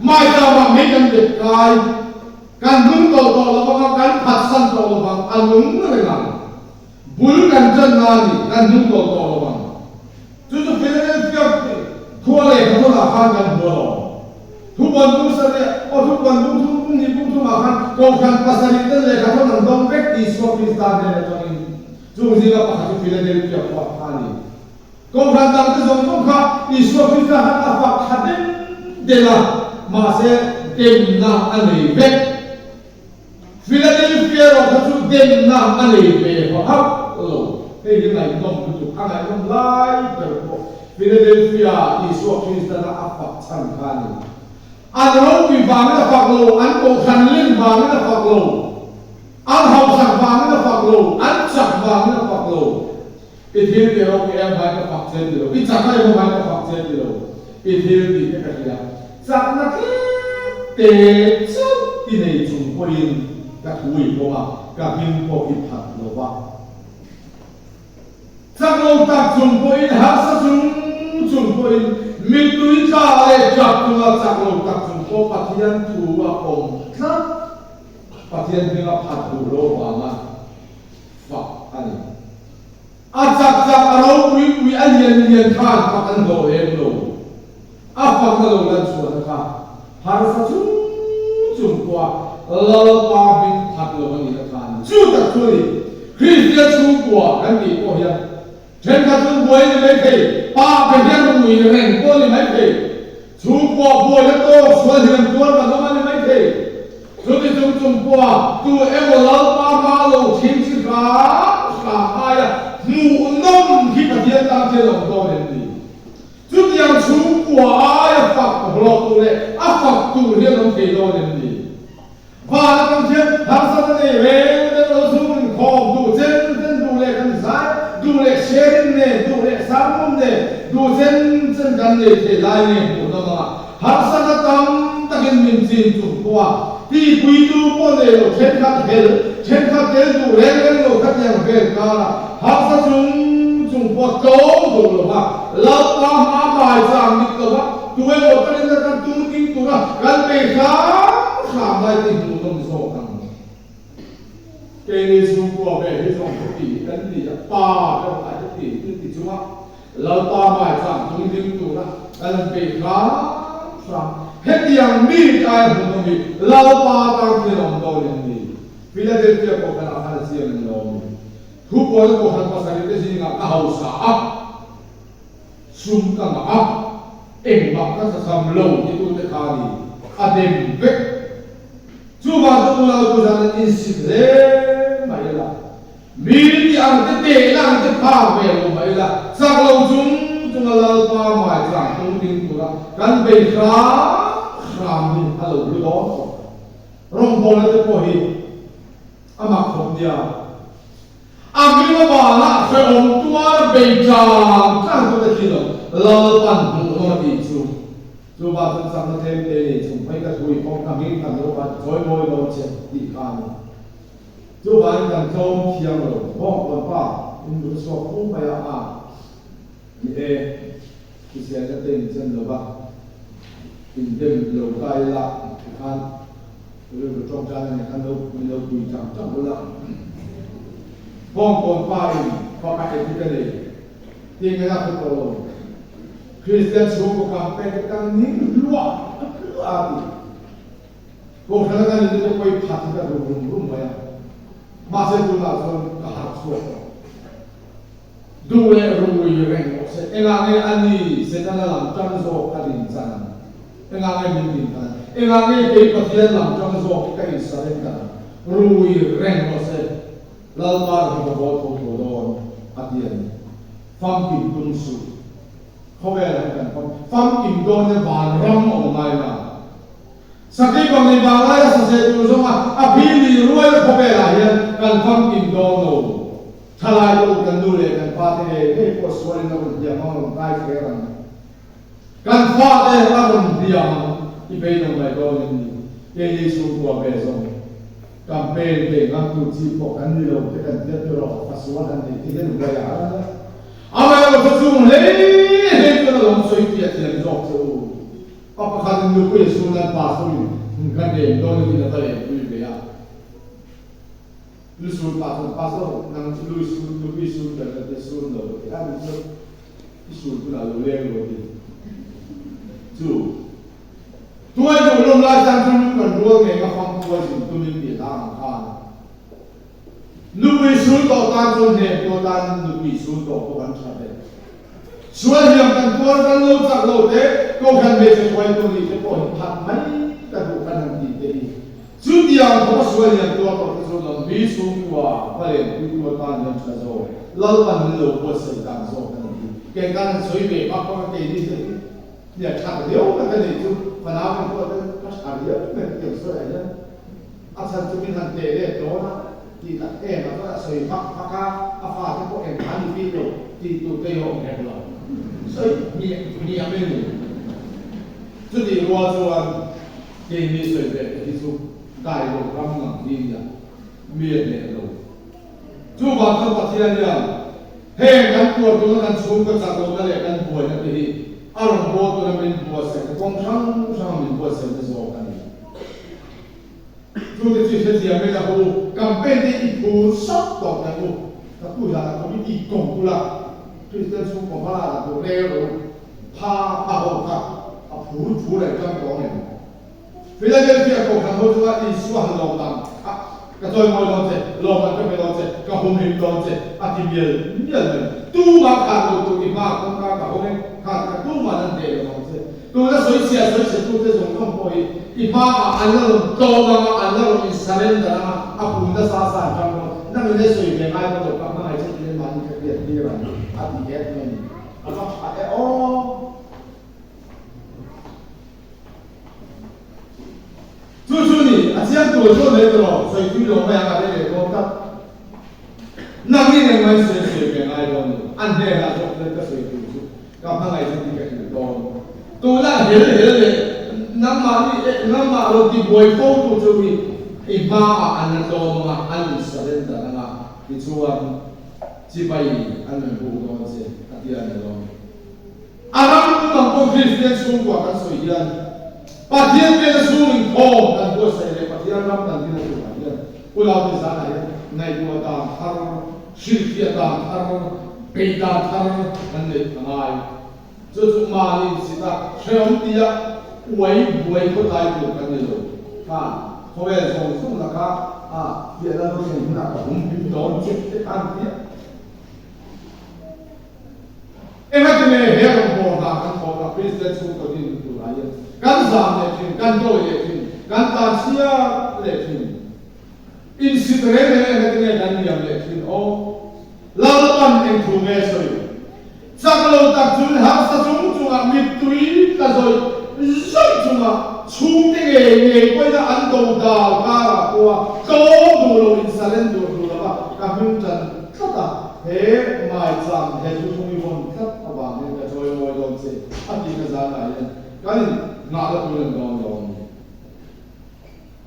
Maitama mei kan bet kai, kan hnung tawh tawh lo vang a, kan phatsan tawh lo vang, a nung reng ang. Bul kan tanna a ni, kan hnung tawh tawh lo vang. Chu chu Philadelphia khua leh khawnah khan kan hmu alawm. Thupuan bung sarih, aw thupuan bung thum bung hnih bung thumah khan Kohhran pasarih ten lehkha thawn an dawng vek Isua Krista hnen atangin. Chung zinga pakhat chu Philadelphia khua kha a ni. Kohhran dangte zawng zawng kha Isua Krista khan a fak tha den den a, mahse demna a nei vek. Philadelphia erawh kha chu demna a nei ve hauh lo. Hei hi ngaihnawm lutuk, a ngaihnawm lai ber pawh Philadelphia Isua Kristana a fak chhan kha a ni. An ropui vangin a fak lo, an kohhran len vangin a fak lo, an hausak vangin a fak lo, an chak vangin a fak lo. I thil tih ropui em vai ka fak che ti lo, i chakna emaw vai ka fak che ti lo, i thil tih te ka hria. Chakna tlem te chauh i nei chung pawhin ka thu i pawm a, ka hming pawh i phat lo va. Chak lo tak chung pawhin, harsa chung chung pawhin, mittui tla leh tap chunga chak lo tak chung pawh Pathian thu a pawm tlat. Pathian hming a phat duh lo vanga fak a ni. A chak chak, a ropui pui, a lian lian khan fak an hlawh lem lo. A fakna lo lan chhuahna kha harsa chung chung pawha Lalpa hming phat lo a nihna kha a ni. Chu tak chu a ni. Kristian chhungkua kan tih pawh hian thenkhat chu buai a ni mai thei, pa pe hian rui reng pawh a ni mai thei, chhungkua buaina tawk sual hian tuar kan awm a ni mai thei. Chuti chung chung pawha tu emaw Lalpa hma lo thin chi hram hram aia hmuhnawm hi Pathian tan hian a awm dawn em ni? Chutiang chhungkua aia fak hlawh tur leh a fak tur hian awm thei dawn em ni? Van atang hian harsatna nei reng reng lo chhung inkhawm duh chen chen duh leh kan zai, duh leh sharing nen, duh leh sermon nen, duh chen chen kan nei thei lai nge hmuhnawm anga harsatna tam takin min chin chung pawha tihpuitu pawh nei lo thenkhat hel, thenkhat tel duh reng reng lo khatiang vel kara harsa chung chung pawh tlawm duh lova Lalpa hma mai chang mit lova tu emaw takin a kan tum ding tura kan bei hram hram lai te hmuhnawm zawk ang. Keini chhungkua ve hi zawng chu ti kan ni a, pa ber lai te ti chu ti chunga Lalpa mai chang tum ding tura kan bei hram hram. Hetiang mi te aia hmuhnawm hi Lalpa tan thil awm dawn em ni? Philadelphia pawh khan a khan a chiang em lo ami? Thupuan a kohhran pasarih te zingah ka hausa a, sum ka ngah a, engmah ka thlachham lo titute kha a ni, a dem vek. Chuvang chu unau tu zan an insit hle mai ila, mi ti ang te tehna ang te phak ve lo mai ila, chak lo chung chunga Lalpa maichang tung ding tura kan bei hram hram. zam hi a lo hlu dawn khawp. Rawngbawlna te pawh hi a mak khawp nia. A hming avanga hrehawm tuar bei tang tang tute khi lo Lalpan hmuhnawm a tih chu. Chuvang chuan chakna tlem te nei chung phei ka thu i pawm ka hming kan lo van chawi mawi dawn che tih kha a ni. Chuvangin kan tlawm thiang lo bawngkawn pa in lu chhuak fu mai a a ni e. Hriselna te in chen lo va, in dem lo ta ila tikhan rilru tawngtaina nen khan lo min lo pui chang chang ula. Bawngkawn pa in fak a edik a nei tih nge a hre tawh lo. Kristian chhungkaw campaign te kan ning hluah hluah a ti. Kohhran a kan in te pawi phat hi ka duh rum rum mai a. Mahse tunah chuan ka harh chhuak tawh. Duh leh rui reng rawh se. Engah nge a ni Setana lam tang zawk ka din chan ang? Engah nge min din khan ang? Engah nge kei Pathian lam tang zawk ka insarem dan ang? Rui reng rawh se. Lalpa ram hi ka vaw tho tho dawn a ti a ni. Famkim tum suh. Khawvelah hian kan fam famkim dawn e vanram awm ngai la. Sakei bang nei vang laia saseh tur zawnga a phili rual khawvelah hian kan famkim dawn lo. Thalai te u kan nu leh kan pa te ngei ngei pawh sualin a rawn hliam ang a rawn kai thler ang. Kan fa te a rawn hliam ang i beidawng mai dawn em ni? Keini chhungkua ve zawng campaign ve ngam tur chi pawh kan ni lo te kan tiat tur a fa sual han nei te hian huai a har a nia. Amaherawhchu chu chung hlei hlei chuan a lo sawi fiah thiam zawk che u. Pa pakhat in nupui a sun nan pastor in ka nem dawn in a va lenpui ve a. Lu sun pa chuan pastor nang chu lu i sun nupui i sun ber ka tia sun lo ka ti a ni chuan i sun hunah lo leng lo ti chu tuai duh lawm lai tan chu lu kan rual ngei nga fang tuai zin tum in ti hla ang khan nupui sun tawh tan chuan hnem tuah tan nupui sun tawh pawh kan tha ve. Sual hiam kan tuar kan lo chak lo te, Kohhran hmeichhe hruaitu nih te pawh hi phat mai ka duh kan han tih te hi. Chutiang khawpa sual hiam tuar tawh te chu lambi chhungkua va lenpuitu atan hian tha zawk, Lalpan min lo buatsaih dan zawk a ni hi. Kei kan han sawi ve bak bak a kei ni te hi nia that riau na ka neih chu fanau in pawh te ka tha riau mai hetiang sawi ah hian a chhan chu min han teh let dawn a. Tih tak em a chuan a sawi vak vak a, a fate pawh engmah an ni bik lo tih tur te hi a awm hek lo. Sawi hmiah hmiah mai a ni. Chutih rual chuan keini sawi ve te hi chu dai lo ram ngang hi nia, mi a hneh lo. Chuvang chuan Pathian hian heng kan tuar tuna kan chhungkaw chak lohna leh kan buaina te hi a rawn bawl tuna min buatsaihna kawng hrang hranga min buatsaihna zawk a ni. Chute chu hrethiam in a hu campaign te i phur sap tawh teh u. Ka tu hian a committee kawng kula Kristian chhungkaw hma lak tur rel ro pha a ho kha a phur phur reng tang tawh ang em? Philadelphia kohhran ho chunga Isua han lawm dan kha ka chawimawi dawn che, lawm an ka pe dawn che, ka humhim dawn che a ti mial mial mai. Tumah khan lo tur i hma kawngka ka hawng e, khan ka tumah an hneh lo ang che. Tuna sawichhia sawichhetute zawng zawng pawh hi i hmaah an la rawn tlawm ang a, an la rawn in-surrender ang a, a kun nasa sa an tang dawn. Nang in e sawi ve ngai dawn lo, ka hmangaih che tiin mahni ka hriat tir ang a ti het mai ni. A va tha e aw! Chu chu ni, a chiang tur chu mai tawh lo, sawi tui lo mai ang a rei leh dawn tlat. Nang in engmah in sawi sawi ve ngai dawn lo, an hnenah zawk chuan ka sawi tur chu ka hmangaih chu tih ka hrilh dawn. Tunah hel hel leh nangmah ni eh nangmah rawn ti buai fo tu chu i i hmaah an la tlawm ang a, an in surrender ang a, tichuan chibai an rawn buk dawn che a ti a ni lo. A ram pum ang pawh Kristian chhungkua kan sawi hian Pathian pena chhung inkhawm kan buatsaih leh Pathian ram kan din a turah hian Ulaute zanah hian ngaihtuah dan thar, hrilhfiah dan thar, beih dan thar kan neih a ngai. Chu chu mahni insita hrehawm tia uai buai khawtlai tur kan ni lo. Kha khawvel zawng zawng laka a fiahna lo thleng hunah ka hum hlim dawn che te khan tia. Engati nge he rawngbâwl hna kan thawk a, Kristian chhungkaw din turah hian kan zam leh thin, kan dawi leh thin, kan tlanchhiat leh thin. Insit reng reng engati nge kan liam leh thin aw? Lalpan eng thu nge sawi? Chak lo tak chun harsa chung chungah mittui tla zawih. zawih chunga chhungte ngei ngei pawhin an do dal karah pawha tlawm duh lo in salen duh duh lova ka hming tan tlat a, he maicham he thuthlung i vawn tlat avangin ka chawi mawi dawn che a tih na zanah hian kan in nghah la tur an dawn lo a ni.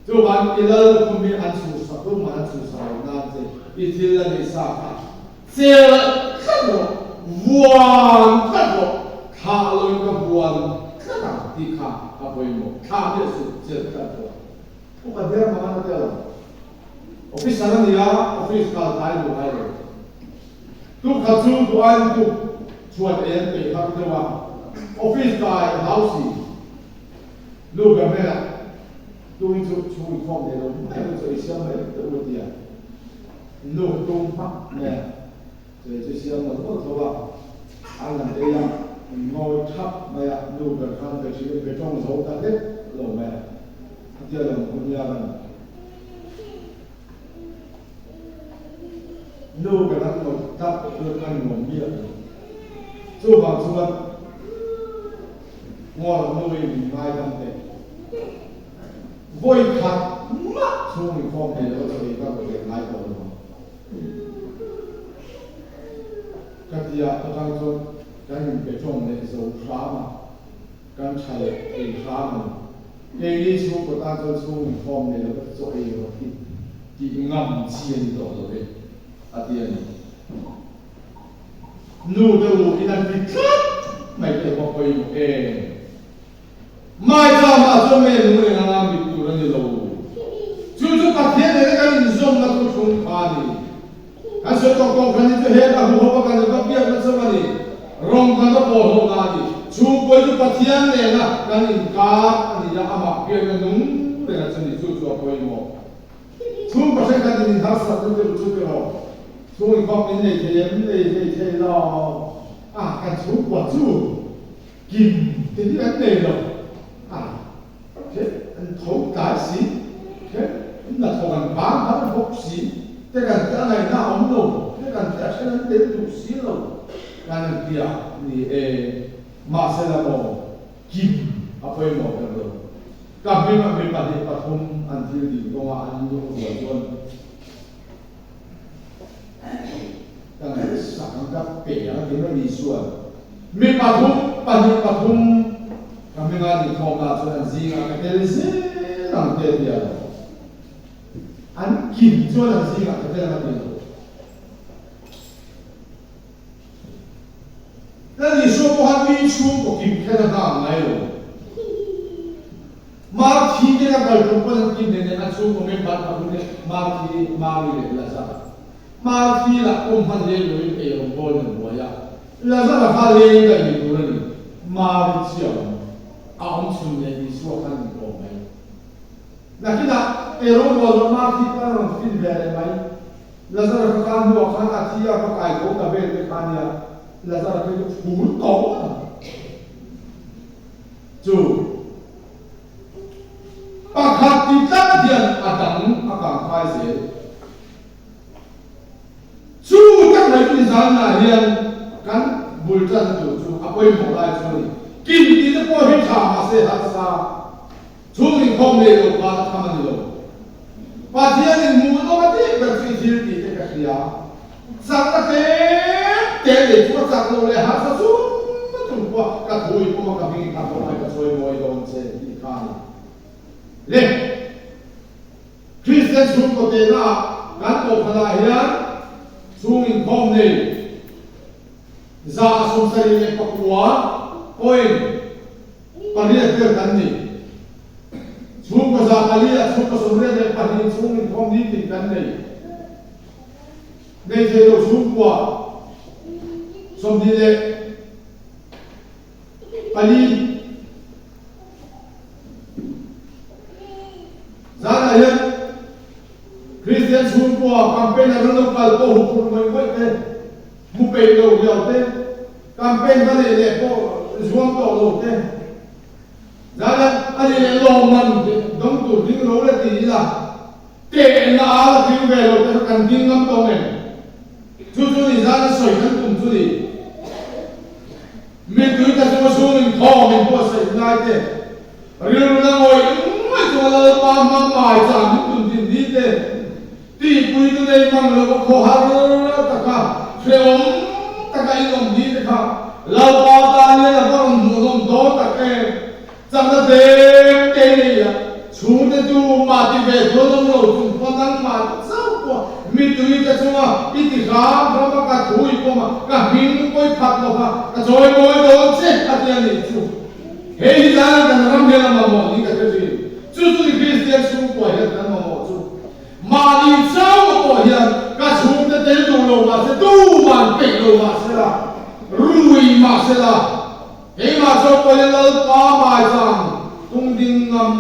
Chuvang i lal lukhum hi an chhuhsak rum an chhuhsak loh nan che i thil a nih sa kha chelh tlat rawh, vuan tlat rawh, thlah loin ka vuan tlat ang tih kha a pawimawh, thlah miah suh, chelh tlat rawh. Upa diar mang an a tel ang. Officer a ni a, office kal tlai duh ngai lo. Tuk khat chu duh aiin tuk chhuat ei an peih har deuh a, office kai hlau si. Nu ber hnenah, Tui chu chhung inkhawm thei lo mai ang chu ei siam mai teh u a ti a. Nu tum hmak mai a, chu ei chu siam mawlh mawlh tho a, an han ei a, ngawi thap mai a, nu ber khan be thin be tawng zo ta hlek lo mai a, a tia lo hun hian a ni. Nu ber an ngawi tap chuan a nuam miah lo. Chuvang chuan. Ngawl hnuin min ngaidam teh. Vawi khat mah chhung inkhawm thei lo chaw ei ka rawn leh ngai tawh lo ang. Ka tia atang chuan kan inpe tawng leh zo hram a, kan tha leh thei hram a ni. Keini chhungkaw tan chuan chhung inkhawm nei lova chaw ei rawh hi tih ngam chi a ni tawh lo e, a ti a ni. Nu te u in an ti tlat mai te pawh pawimawh em. Maichama chuan nge nung reng anga mit tur a ni lo. Chu chu Pathian nena kan inzawmna thu thlung kha a ni. Kan sawi tawk tawk hran hi chu heta huho va kan va biakna chauh a ni. Rawng kan va pawl ho na a ni. Chhungkawi chu Pathian nena kan inkar a ni a, amah biakna nung renga chu ni. Chu chu a pawimawh. Chhungkaw hrengkhat in inharsat na deuh chu erawh chhung inkhawm min nei thei em? Nei hlei thei lo. A, kan chhungkua chu kim te hi an nei lo. A, then an tho tlai si, then hnathawk an bang har bawk si, te kan te a ngaihna a awm lo, te kan te a then an tel duh si lo kan an ti a, ni e, mahse la maw kim a pawimawh ber lo. Ka hmingah mi pahnih pathum an thil dil kawngah an lung rual chuan ka ngaihsak ang ka pe ang a ti mai ni chuan mi pathum pahnih pathum ka hmingah an inkhawmna chuan an zingah ka tel zel ang te a ti a lo. An kim chuan an zingah ka tel ang a ti lo. Lal Isua pawh khan mi chhungkaw kim kher a nghak ngai lo. Marthi te a kal tum pawn an kim nen a chhungkaw member pathum te Marthi, Mari leh Lazara. Marthi lah pawm hman leng loin eirawng bawl in a buai a, Lazara kha leng daih ni tur a ni. Mari chiah awm a awm chhun nen Isua khan in kawm mai. Nakinah eirawng bawl zawh Marthi pawn a rawn fin ve leh mai. Lazara kha khan hnuah khan a thi a va kai tho ta vel te kha nia, Lazara phei chu phur tawh ngawt ang chu. Pakhat ti tlat hian a dang a kang kai zel. Chu tak mai chu nizanah hian kan bul tanna tur chu a pawimawh lai chu a ni. Kim tih te pawh hi tha mahse harsa. Chung inkhawm nei lo khan a tham a ni lo. Pathianin hmuhnawm a tih ber chu i thil tih te ka hria. Chakna tlem te nei chu a chak lo leh harsa chung a tum pawh ka thu i pawm a ka hming i kha pawh mai ka chawi mawi dawn che tih kha a ni. Le Kristian chhungkaw tehna ah kan kohhranah hian chung inkhawm nei 179 point Pariat vel kan ni. Chhungkaw 400 ah chhungkaw 82 chhung inkhawm nitin kan nei. Nei thei lo chhungkua 24. Zanah hian Kristian chhungkua campaign a rawn lo kal pawh huphurh ngawih ngawih te, hmu peih lo riau te, Campaign va neih leh pawh zuam tawh lo te, zan a ni leh lawmman dawng tur ding lo la ti ila, tehna a la tling ve lo te kha kan ding ngam tawh em? Chu chu ni zan a sawi kan tum chu ni. Mittui ta chunga chhung inkhawm in buatsaih ngai te. Rilru na ngawih ngawih chunga Lalpa hmang ngai chang min tun din ni te, tihpui tu nei mang lo a khawhar taka hrehawm taka in awm ni te kha Lalpa tan hian a va rawn hmuhnawm dawn tak em? Chakna tlem te nei a, chhungte chu mah ti ve dawn awm lo chung pawn nangmah chauh pawh mitui te chunga i ti hram hram a, ka thu i pawm a, ka hming pawi phat lo kha ka chawi mawi dawn che a ti a nih chu. Hei hi zan kan ram hian a mamawh niin ka hre thin. Chu chu ni Kristian chhungkua hian kan mamawh chu. Mahni chauh pawh hian ka chhungte tel duh lo mahse tuman peih lo mahsela, rui mahsela, Keimah chu pawhin Lalpa maichang tung ding ngam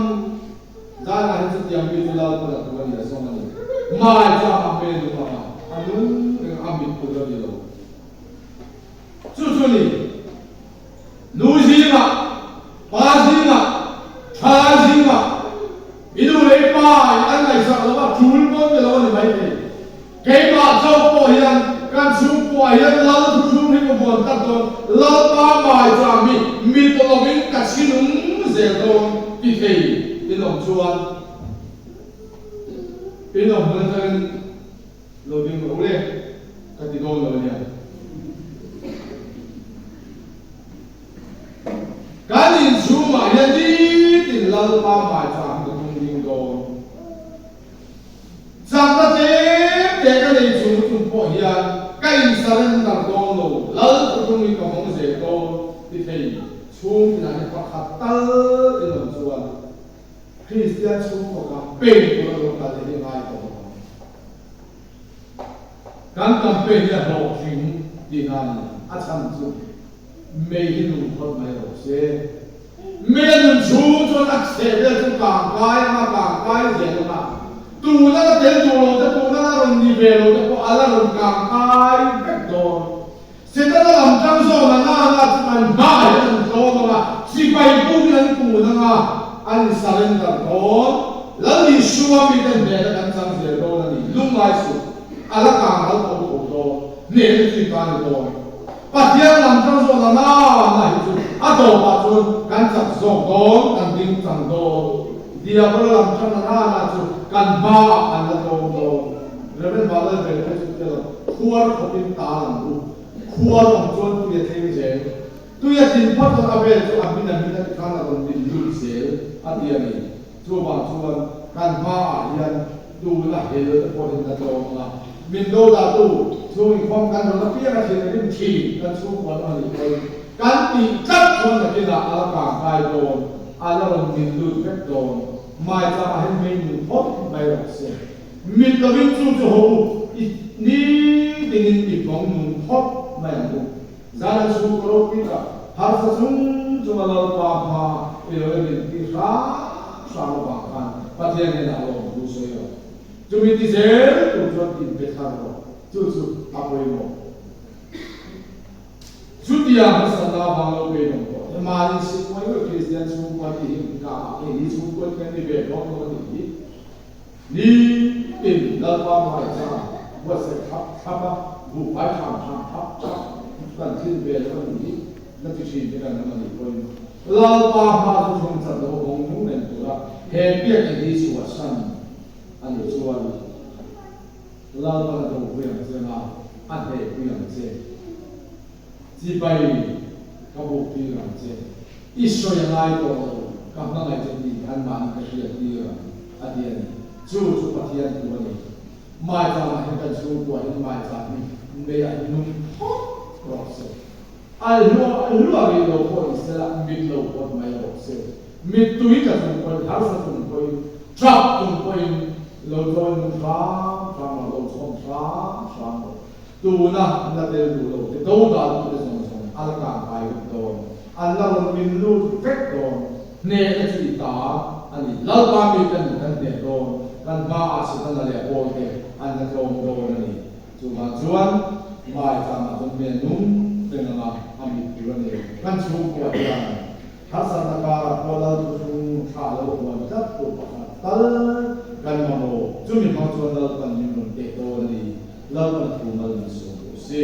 zanah hian chutiang mi chu Lalpa la tur a ni a zawng a ni. Maichang a hmel lung anga a nung reng a mit tur a ni lo. Chu chu ni, nu zingah, pa zingah, thalai zingah, i nu leh i pa in an ngaihsak lo a, tul pawn ti lo a ni maithei. Keimah chauh pawh hian kan chhungkuah hian Lal thuthlung hi ka vuan tlat dawn, Lalpa maicham hi mit lovin ka chhinung zel dawn ti thei in awm chuan in awm hmun atangin lo ding rawh u le, ka ti dawn lo ania. Kan inchhungah hian nitin Lalpa maicham hi ka tum ding dawn. Chakna tlem te ka nei chung chung pawh hian ka in surrender dawn lo, Lal thuthung hi ka hawng zel dawn ti thei chhung tinah hian pakhat tal in awm chuan Kristian chhungkaw campaign tur a lo kal te hi ngai tawh lo ang. Kan campaign hi a hlawhtling tihna a ni, a chhan chu mei hi nung phawt mai rawh se. Mei a nun chhung chuan a chheh vel chu kang kai anga kang kai zel anga, tuna la tel duh lo te, tuna la rawn ni ve lo te pawh a la rawn kang kai vek dawn. Setana lam tang zawn a nana chu kan hmaah hian an tlawm anga, sipai pumin an kun anga, an in surrender dawn. Lal Isua mite hnehna kan chang zel dawn a ni. Lungngai suh, a la kang ral tho tho dawn, hnehna chu i ta ni dawn. Pathian lam tang zawh la na na hi chu a tawpah chuan kan chak zawk dawn, kan ding chang dawn. Diabola lam tang la na na chu kan hmaah an la tlawm dawn. Rev. Vanlalvela phei chu tia lo, khuar khawpin tal ang u. Khuar awm chuan tui a thleng zel. Tui a tlin phawt chuan a vel chu a hmin a hmin a tikhan a rawn din lut zel a ti a ni. Chuvang chuan kan hmaah hian tuna hel te pawhin la tlawm ang a, min do dahtu chhung inkhawm kan rawn apiang a thin rim thin kan chhungkua lam a nih pawhin kan tih tlat chuan nakinah a la kang kai dawn, a la rawn min lut vek dawn. Maichangah hian mei nun phawt mai rawh se. Mit lovin chu chu ho u, i nitinin i bawng nun phawt mai ang u. Zan a chhung ka ropui tak, harsa chung chunga Lalpa hma i lo la din tih hram hram avang khan Pathian hnenah lawm thu sawi rawh. Chumi ti zel tur chuan in pe thar rawh, chu chu a pawimawh. Chutiang harsatna avang lo pe nawm tawh te, mahni sikmawih ngawih Kristian chhungkua tih hi ka ah kei ni chhungkua chu kan ni ve dawn lo a nih hi. Ni tin Lalpa hmaichang buatsaih thlap thlap a, buhfai ṭham ṭham thap thap kan tlin ve lo a nih hi, na ti ṭhin te kan awm a nih pawhin Lalpa hma chu thlung chat lo hawng nung reng tura he biakinn hi chhuahsan a nih chuan Lalpan a dopui ang che anga a hnehpui ang che. Chibai ka buk tir ang che. I sawi a ngai tawh lo, ka hmangaih che tih an mahni ka hriat tir ang, a ti a ni. Chu chu Pathian thu a ni. Maichangah hian kan chhungkua hian maichang hi mei ah hian nung phawt rawh se. A hluah hluah rih lo pawh ni sela mit lo phawt mai rawh se. Mittui tla chung pawhin, harsa chung pawhin, trap chung pawhin lo chawi nung hram hram rawh, lo chhawm hram hram rawh. Tuna an la tel duh lo te do dan tute zawng zawng a la kang kai vek dawn, an la rawn min lut vek dawn, hnehna chu i ta a ni. Lalpa mi kan kan hneh dawn, kan hmaah Setana leh a pawlte an la tlawm dawn a ni. Chuvang chuan Maichangah chuan hmel nung reng anga a mit tur a ni. Kan chhungkua hian harsatna karah pawh Lal thuthlung thla lo huan tlat tur pakhat tal kan mamawh. Chumi hmang chuan Lalpan min rawn teh dawn a ni. Lalpan thu mal min sawm rawh se.